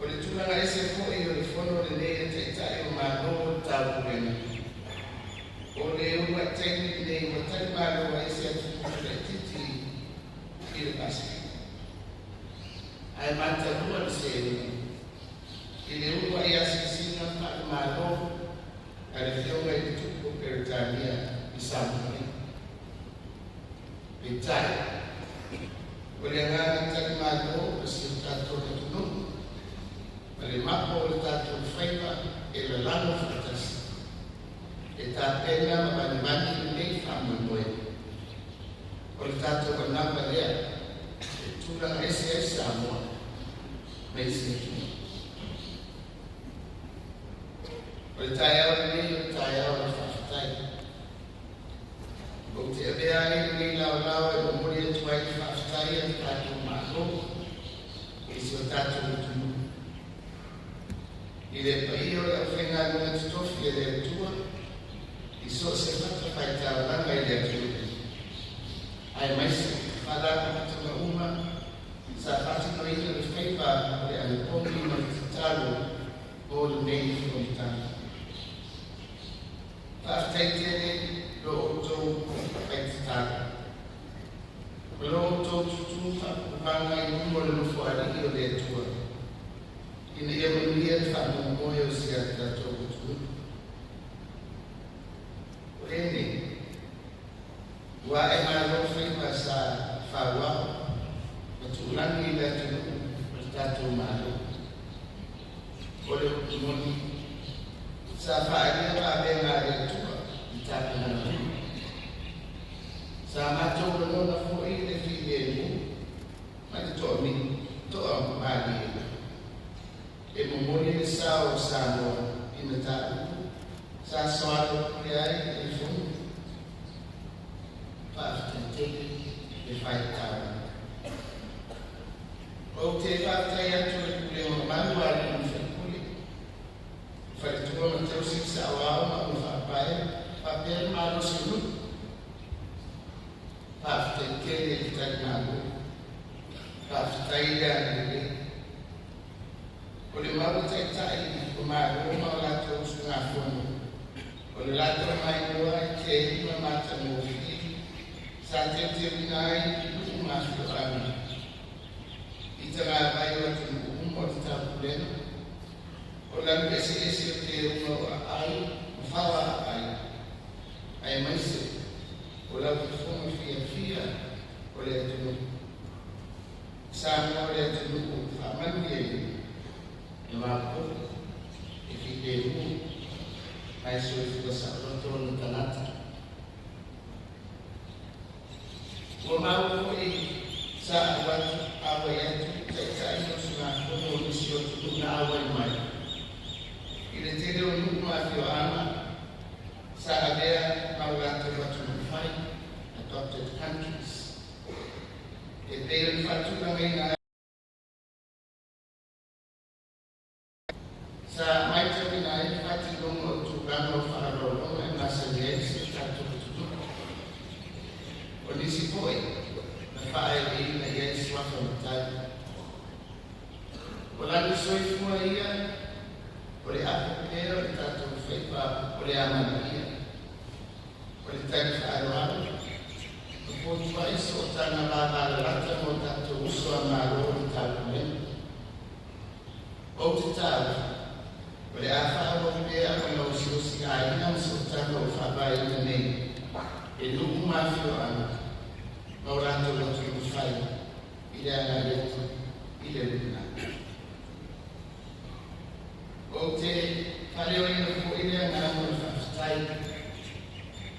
O le tulaga ese foi o le fono lenei a Taitai o Malo o le Taupulega, o le uluai vaitaimi lenei ua talimalo ai se atunuu laitiiti i le Pasefika. Ae matalua le seleni i le uluai asiasiga faale-Malo a le Afioga i le Tupu o Peretania i Samoa nei. Peitai, o le agaga talimalo o si o tatou atunuu ma le mapo o le tatou faiva e lalago faatasi e tapena ma vanivani lenei faamoemoe. O le tatou anava lea e tulaga ese ai Samoa ma isi atunuu. O le taeao lenei o le taeao o le faafetai. Ou te avea ai lenei laolao e momoli atu ai le faafetai a le tatou Malo i si o tatou atunuu. I le paia o le aufaigaluega totofi a le Atua i so o se fatafaitaulaga i le atunuu, aemaise faalapotopotoga uma sa faatinoina le faiva o le anapogi ma le tatalo mo lenei fonotaga. Faafetai tele lo outou faitatalo ma lo outou tutū faapuupaga i luma o le Nofoalii o le Atua ina ia manuia le faamoemoe o si a tatou atunuu. O lenei, ua aemalo faiva sa fauao ma tuulagi i le atunuu o le tatou Malo. O le upu moni, sa faaalia vavega a le Atua i tapenaga uma. Sa matou lagona foi le filemu ma le toamalie e momoli le sao o Samoa i mataupu sa soalaupule ai le fono. Faafetai tele le faitau. Ou te faafetai atu i le pulega mamalu a alii ma faipule, faletua ma tausi, saoao ma augafaapae faapea le malosi o nuu. Faafetai tele le talimalo. Faafetai le agalelei. O le mau taitai o Malo ma o latou usugafono, o le latou maimoa e tei ma matagofie sa teuteuina ai nuu ma afioaga i tagavai o atunuu uma o le Taupulega, o lanu eseese o teuga o aai ma fao aai, aemaise o lau fofoga fiafia o le atunuu. Samoa o le atunuu faamanuiaina, e mapopo, e filemu, ma e soifua saoloto ona tagata. Ua maua foi sa auai atu taitai o usugafono o nisi o atunuu na auai mai. I le tele o nuu ma afioaga sa avea ma o latou atunuu fai, adopted countries, e pei ona faatulagaina. Sa matauina ai le faatinoga o tulaga o faaaloaloga e masani ai si o tatou atunuu. O nisi foi na faaeleina i ai suafa matai. O lagi soifua ia o le apo pea o le tatou faiva o le amanaia. O le tali faaaloalo, ma fotuai sootaga vavalalata ma o tatou uso a Malo o le Taupulega. Ou te tau, o le a faaauau pea ona osiosi aiga ma sootaga o faavaeina nei e nuu ma afioaga ma o latou atunuu fai i le agai atu i le lumanai. Ou te faaleoina foi le agaga o le faafetai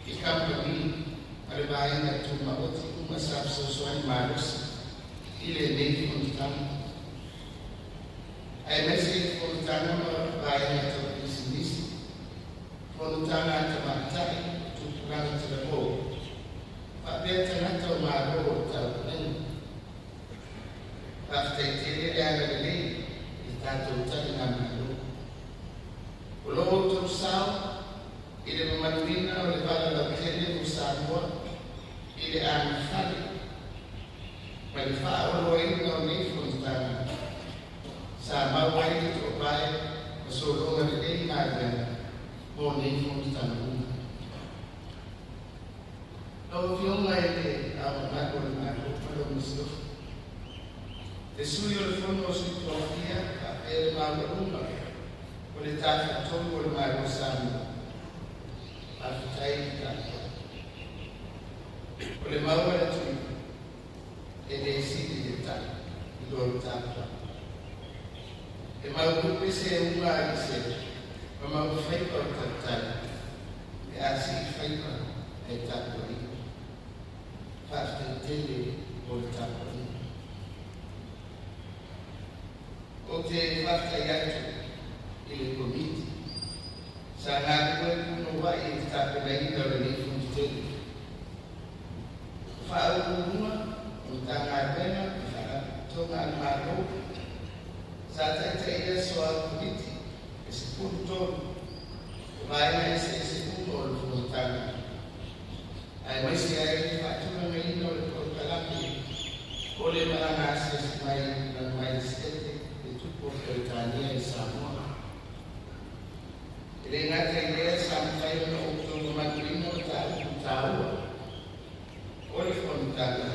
i kamupani ma le vaega tumaoti uma sa fesoasoani malosi i lenei fonotaga, aemaise i fonotaga ma vaega tau pisinisi, fonotaga a tamaitai, tupulaga talavou, faapea tagata o Malo o le Taupulega. Faafetai tele le agalelei i le tatou taligamalo. O lo outou sao i le mamaluina o le vala lautele mo Samoa i le agafale ma le faaoloaina o nei fonotaga sa mau ai le toovae ma sologa lelei galuega mo nei fonotaga uma. Lau Afioga i le Ao Mamalu o le Malo ma lau Masiofo, le Sui o le Fono a Sui Tofia faapea le maualuga o le Tafatolu o le Malo o Samoa, faafetai le tapuai. O le mau a le atunuu, e le sili le tai i lo le tapuai. E maurupe seuga a Iseve ma maufaiva o tautai pe a siifaiva ae tapuaia. Faafetai tele mo le tapuaiga. Ou te faafetai atu i le Komiti sa galulue punouai i le tapenaina o lenei fonotele. O faauluuluga o Matagaluega ma Faalapotopotoga a le Malo sa taitaia soa Komiti e 13 o vaega eseese uma o le fonotaga, aemaise ai le faatulagaina o le polokalame o le malaga asiasi mai a le Maiesetete le Tupu o Peretania i Samoa. E le gata i lea, sa mafai ona outou mamaluina mataupu taua o le fonotaga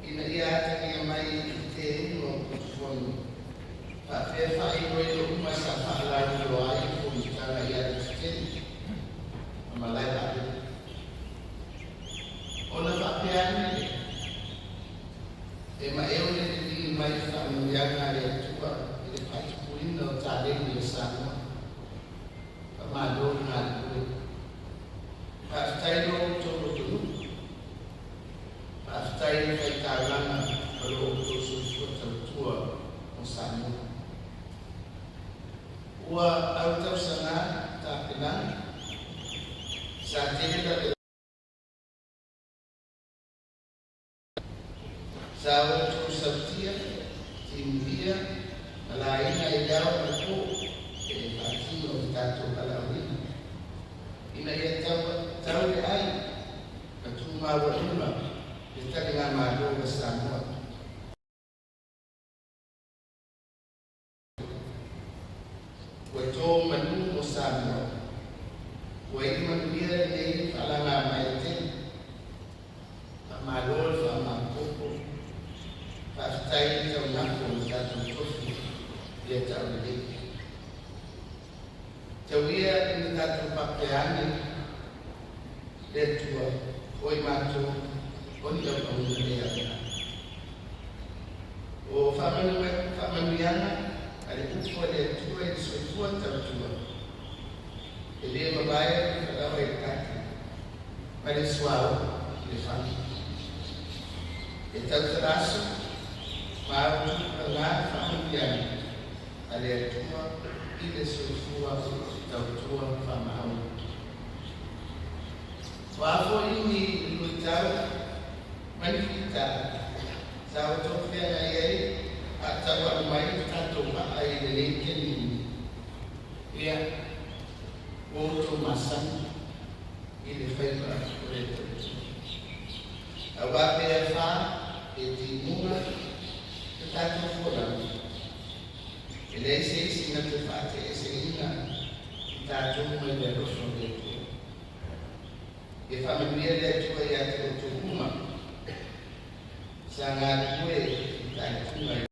ina ia atagia mai i le teena o potofono faapea faailoilo uma sa faalauiloa ai le fonotaga i alatetele ma malae vaalele. Ona faapea ane lea, e maea le liligi mai faamanuiaga a le Atua i le faatupuina o taleni o Samoa. Faamalo le galulue. Faafetai lo outou lotonuu. Faafetai le faitaulaga ma lo outou soifua tautua mo Samoa. Ua autausaga tapenaga sa tele la sa outou sautia, timuia ma laina i le ao ma le po e faatino le tatou valaauina ina ia tau le ai ma tumauaialuga le taligamalo a Samoa. Ua to manu mo Samoa. Ua iu manuia lenei faalagamaea tele. Faamalo le faamaopoopo. Faafetai le taunafo o le tatou tofi ia taulelei. Tau ia ina tatou faapea ane, le Atua, o i matou o ni auauna le aoga. O faamanuiaga a le upu a le Atua i le soifua tautua, e le mavae le falaoa i le ati ma le suauu i le fana. E tautalaso ma autulaga faamanuiaga a le Atua i le soifua tautua faamaoni. O a foi ni luitau ma ni fita sa outou feagai ai a taualu mai le tatou vaa i lenei taimi, ia, ua outou masani i le faiva o le tautua. Aua pe afa e timuga le tatou folauga, e leai se isi na te faateeseina i tatou mai le alofa o le Atua. Ia faamanuia le Atua ia te outou uma sa galulue fitaituga i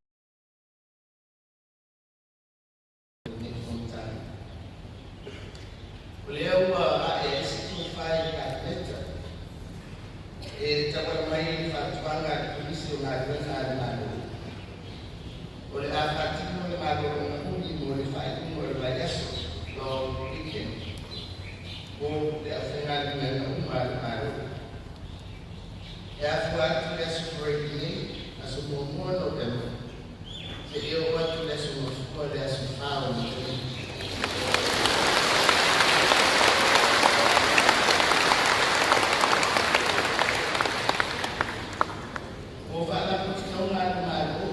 lenei fonotaga. O lea ua ae ai se tofa i le Kapeneta e tauala mai le fautuaga a le Komisi o Galuega a le Malo. O le a faatino le malologa umi mo le faaiuga o le vaiaso, long weekend, mo le aufaigaluega uma a le Malo. E afua atu le aso Faraile nei, aso 1 Novema, seia oo atu le aso Gafua, le aso 4 o Novema. O Faalapotopotoga a le Malo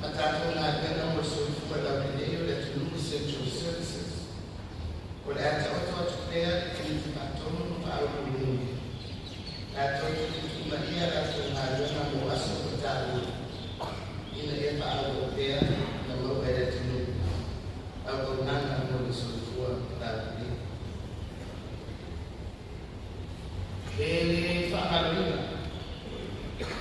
ma tatou galuega mo le soifua laulelei o le atunuu, Essential Services, o le a taoto atu pea le Komiti Faatonu ma Faauluuluga latou te fetuunaia latou galuega mo aso ua taua ina ia faaauau pea ona maua e le atunuu auaunaga mo le soifua laulelei. E le faagaloina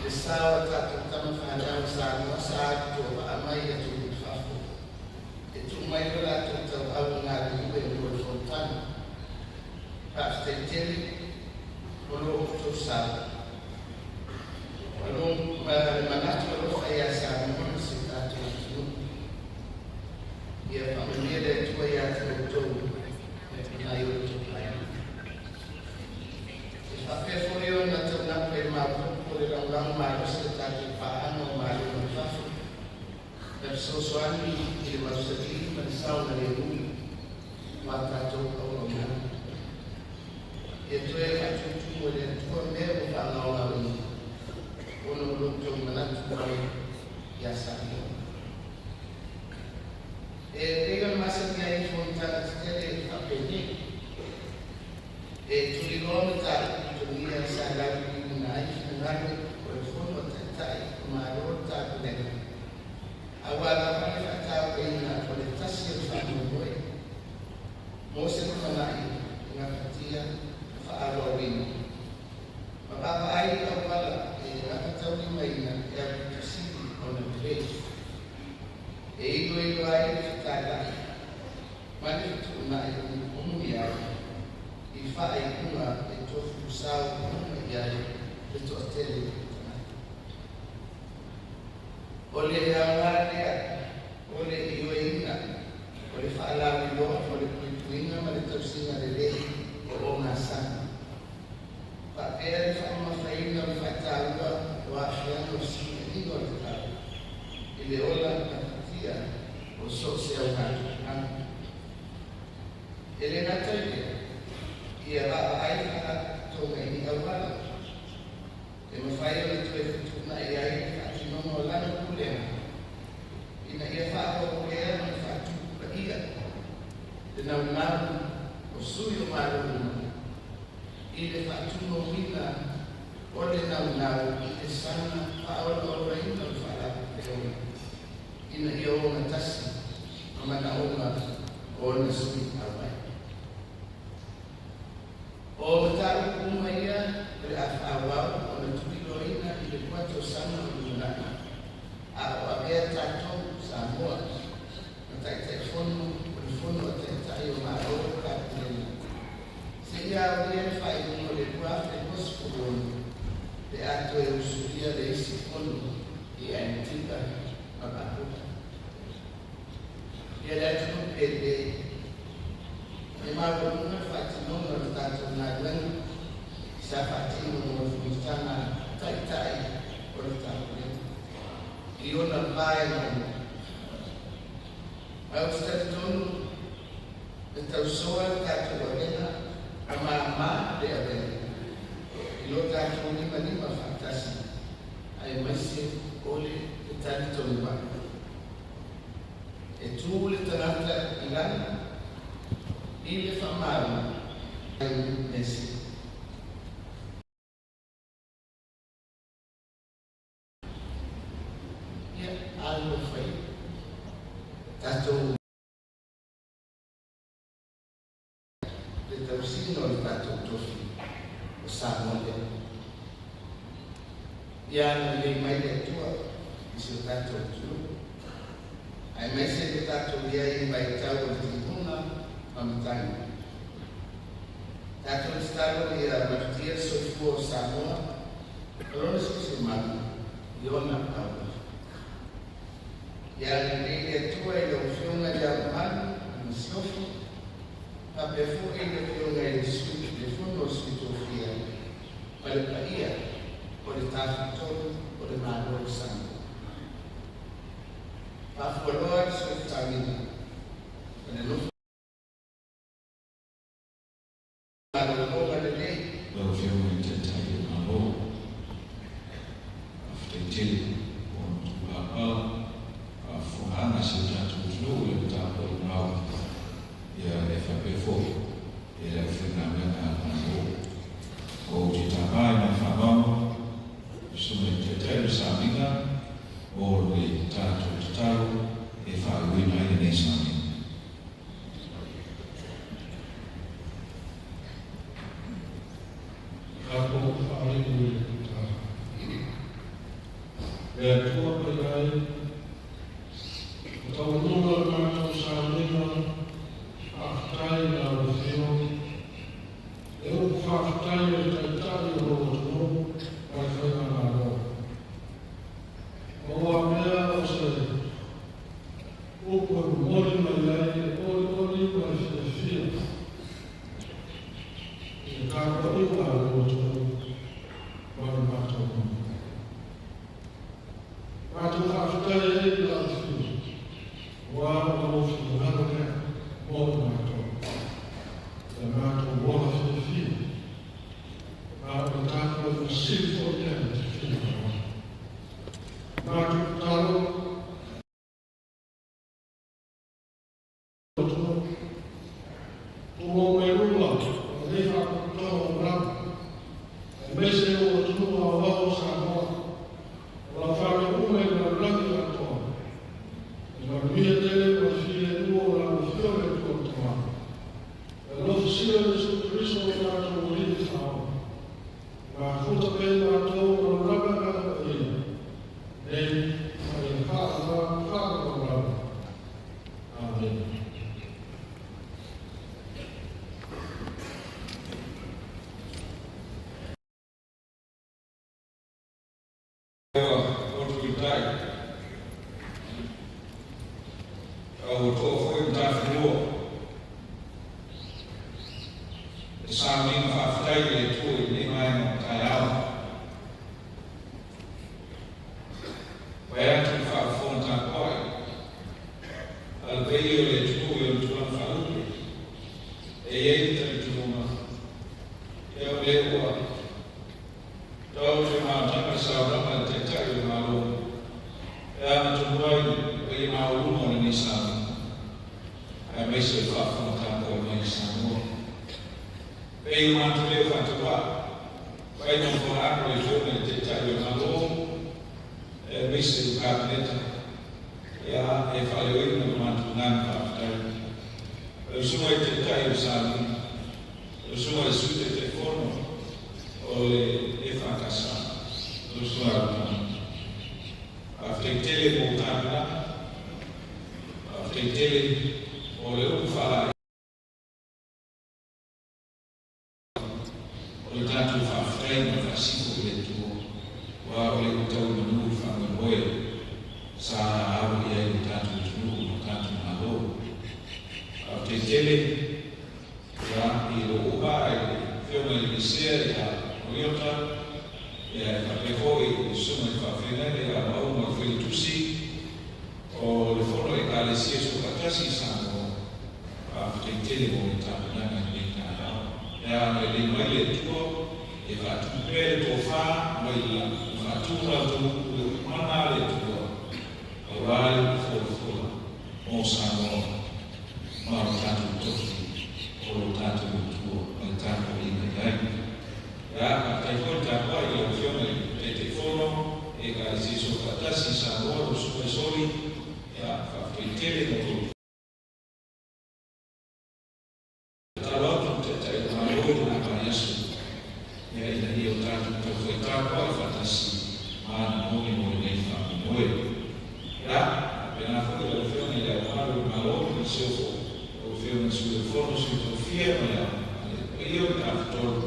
le sao a tatou tama fanau Samoa sa atu va'a mai atunuu i fafo e tuu mai lo latou tauau galulue mo le fonotaga. Faafetai tele o lo outou sao o lo ma le manatu alofa ia Samoa ma si o tatou atunuu. Ia faamanuia le Atua ia te outou nai outou aiga. E faapea foi ona taunapa e maopoopo le lagolago malosi a tatou paaga o Malo mai fafo na fesoasoani i le mausali ma le saogalemu ma tatou auaunaga. Ia toe faatutumu e le Atua mea ua faagaogaoina ona o lo outou manatu mai ia Samoa. E pei ona masani ai i fonotaga tetele faapenei, e tuliloa mataupu togia sa lauliliuina ai finagalo o le Fono a Taitai o Malo o le Tapenega, aua lava le faatauaina o le tasi o le faamoemoe mo se lumanai gafatia ma faaauauina, ma vaavaai i auala e gafataulimaina e aupito sili ona lelei. E iloilo ai le fetalai ma le fetuunai o muniao i faaiuga e tofu sao uma i ai le toatele o tagata. O le aoga lea o le ioeina o le faalauiloa o le puipuiga ma le tausiga lelei o ogasami, faapea le faamamafaina o le faataua o aafiaga o fesuiaiga o le tau i le ola gafatia o so o se augatupulaga. E le gata i lea, ia vaavaai faalapotopotoga i ni auala e mafai ona toe fetuunai ai le faatinoga o lana pulega ina ia faaauau pea ona faatupulaia le naunau o sui o Malo uma i le faatumauina o le naunau i le saga faaolaolaina o le Faalapotopotoga ina ia ogatasi ma manaoga o ona sui auai. O mataupu uma ia o le a faaauau ona tuliloaina i le 2 tausaga o lumanai, a o avea tatou Samoa ma Taitaifono o le Fono a Taitai o Malo o le Kapeneta seia aulia le faaiuga o le 2026, pe a toe usulia le isi fono i Antigua ma Barbuda. Ia le atunuu pele, e maualuga le faatinoga o le tatou galuega sa faatino mo le fonotaga Taitai o le Kapeneta i ona vaega uma. Ae ou te talitonu e tausoa le tatou avega ma māmā le avega i lo tatou limalima faatasi, aemaise o le fetalitonuai. E tu le tagata i lalo i le faamaoni mesi. Ia alofa ia tatou le tausiga o le tatou tofi o Samoa lea. Ia agalelei mai le Atua i si o tatou atunuu, aemaise lo tatou i ai i vaitau o le timuga ma matagi. Tatou tatalo ia malutia le soifua o Samoa ma lona siosiomaga i ona aoaoga. Ia agalelei le Atua i lau Afioga i Le Ao Mamalu ma le Masiofo, faapea foi le Afioga i le Sui le Fono a Sui Tofia ma le paia o le Tafatolu o le Malo o Samoa. Faafualoa le soifutagiga ma le nofo malologa lelei. Lau Afioga i le Taitai o le Malo, faafetai tele ona tupalapala faafofogaaga a si o tatou atunuu i le tapuaiga mau, ia e faapea foi le aufaigaluega a le Malo. Tatou fa'alimu i le tatalo. Le Atua paia e, ua taualuga le matou sauniga, faafetai i lau Afio, le upu faafetai a le Taitai o lou atunuu ma le Faigamalo. Maua pea o se upu e momoli mai ai le olioli ma le fiafia i le tapuaiga a lou atunuu ma le matou nuu. Matou faafetai ai i lau Afio, aua o lou finagalo lea mo i matou. Ia matou ola fiafia, ma o le tapuaiga sili foi lea e te finagalo ai. Matou tatalo atunuu, tumau mai luga o lenei faalapotopotoga ua lava, aemaise o atunuu aoao o Samoa, o lau fanau uma i le lalolagi atoa. E manuia tele ma le filemu o lau Afio le Atua le Tama. E alofa sili o Iesu Keriso o tatou Alii Faaola. Mafuta pea i matou o lau lava Agaga Paia, nei ma ia faavavau lava. Amene. Ua tuitai, a ua to'a foi matafanua le sauniga faafetai i le Atua i lenei vaega o taeao. Vae atu le faafofoga tapuai a le paia o le atunuu i ona tulaga faalupe, e i ai le talitonuga, ia o lea ua taoto i mautaga le saunoaga a le Taitai o le Malo e agatonu ai le paia maualuga o lenei sauniga, aemaise o le faafofoga tapuai mai i Samoa. Pei o matou leo faatauvaa, fai ma fofoga le Afioga i le Taitai o le Malo, aemaise le Kapeneta, ia e faaleoina le matou agaga faafetai. Lau Susuga i le Taitai o le sauniga, lau Susuga i le Sui Taitaifono o le EFKS, lau Susuga i le Faafetai tele mo tapenaga, faafetai tele mo le upu faalaei o le tatou faafetai ma le faasifo i le Atua, aua o le ua tau i manu le faamoemoe sa alo i ai le tatou atunuu ma tatou Malo. Faafetai tele ia i lou auvaa i le Afioga i le Licea ia Moliota, ia e faapea foi i le susuga i le faafeagaiga ia Mauu ma le Failautusi o le Fono Ekalesia Soofaatasi i Samoa. Faafetai tele mo le tapenaga i lenei taeao. E agalelei mai le Atua e faatupu pea le tofa mai le lagi, e faatumu la outou upu i le upu mana a le Atua, aua le upu folafola mo Samoa ma o tatou tofi o lo tatou Atua ma le tapuaiga i ai. Ia, faafetai foi le tapuai i lau Afioga i le Taitaifono Ekalesia Soofaatasi i Samoa, lau Susuga Soli, ia faafetai tele mo lou tatalo atu i le Taitai o le Malo i lena vaiaso, ia ina ia o tatou taufai tapuai faatasi ma ananoni mo lenei faamoemoe. Ia, faapena foi lau Afioga i Le Ao Mamalu o le Malo ma le Masiofo, lau Afioga i le Sui o le Fono, Sui Tofia ma le paia o le Tafatolu,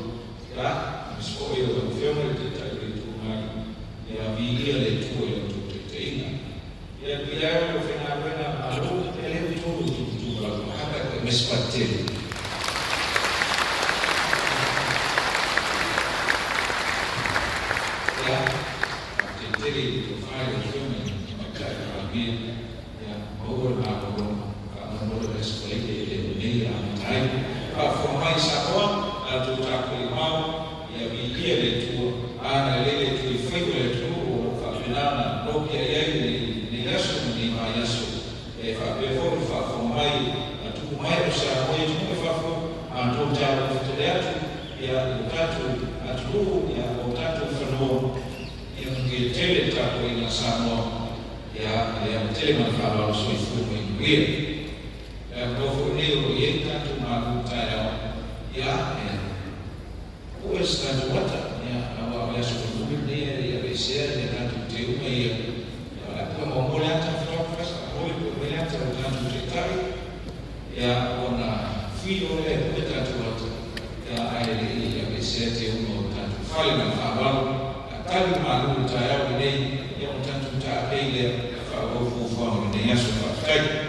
ia, aemaise foi o lau Afioga i le Taitai o le Itu Agai, ia viia le Atua i la outou taitaiga. Ia, paia e o le aufaigaluega a le Malo, ia lea ua tolu i tuputupu lava, haka e koe mesipati tele. Ia, faafetai tele i le tofa i lau Afioga i le Tamaitai Palemia, ia maua le malologa, faamolemole o le Aso Faraile e le o nei e amata ai. Faafofoga mai Samoa, tatou tapuai mau, ia viia le Atua, agalelei le Atua i faiva o le atunuu o lo o faapena ona nopiai ai lenei aso ma lenei vaiaso. E faapea foi le faafofoga mai a tupu mae o Samoa i atunuu i fafo, matou te alolofa tele atu ia i lo tatou atunuu, ia o tatou fanua, ia manuia tele le tapuaiga a Samoa, ia le ava tele ma le faaaloalo. Soifua ma ia manuia. Le avanoa foi lenei o lo o i ai le tatou malu taeao, ia e pue se tatou ata, ia, auā o le aso mulimuli lenei e le i aveesea ia tatou teuga ia. Ia, o le a pue muamua le ata faapea oi pue mai le ata o tatou taitai, ia, ona fui loa lea e pue tatou ata, ia, ae le i aveesea teuga o tatou fale. Ma le faaaloalo, a tali le Malo i le taeao lenei, ia, ona tatou taapei lea e faaauau fuafuaga o lenei aso. Faafetai.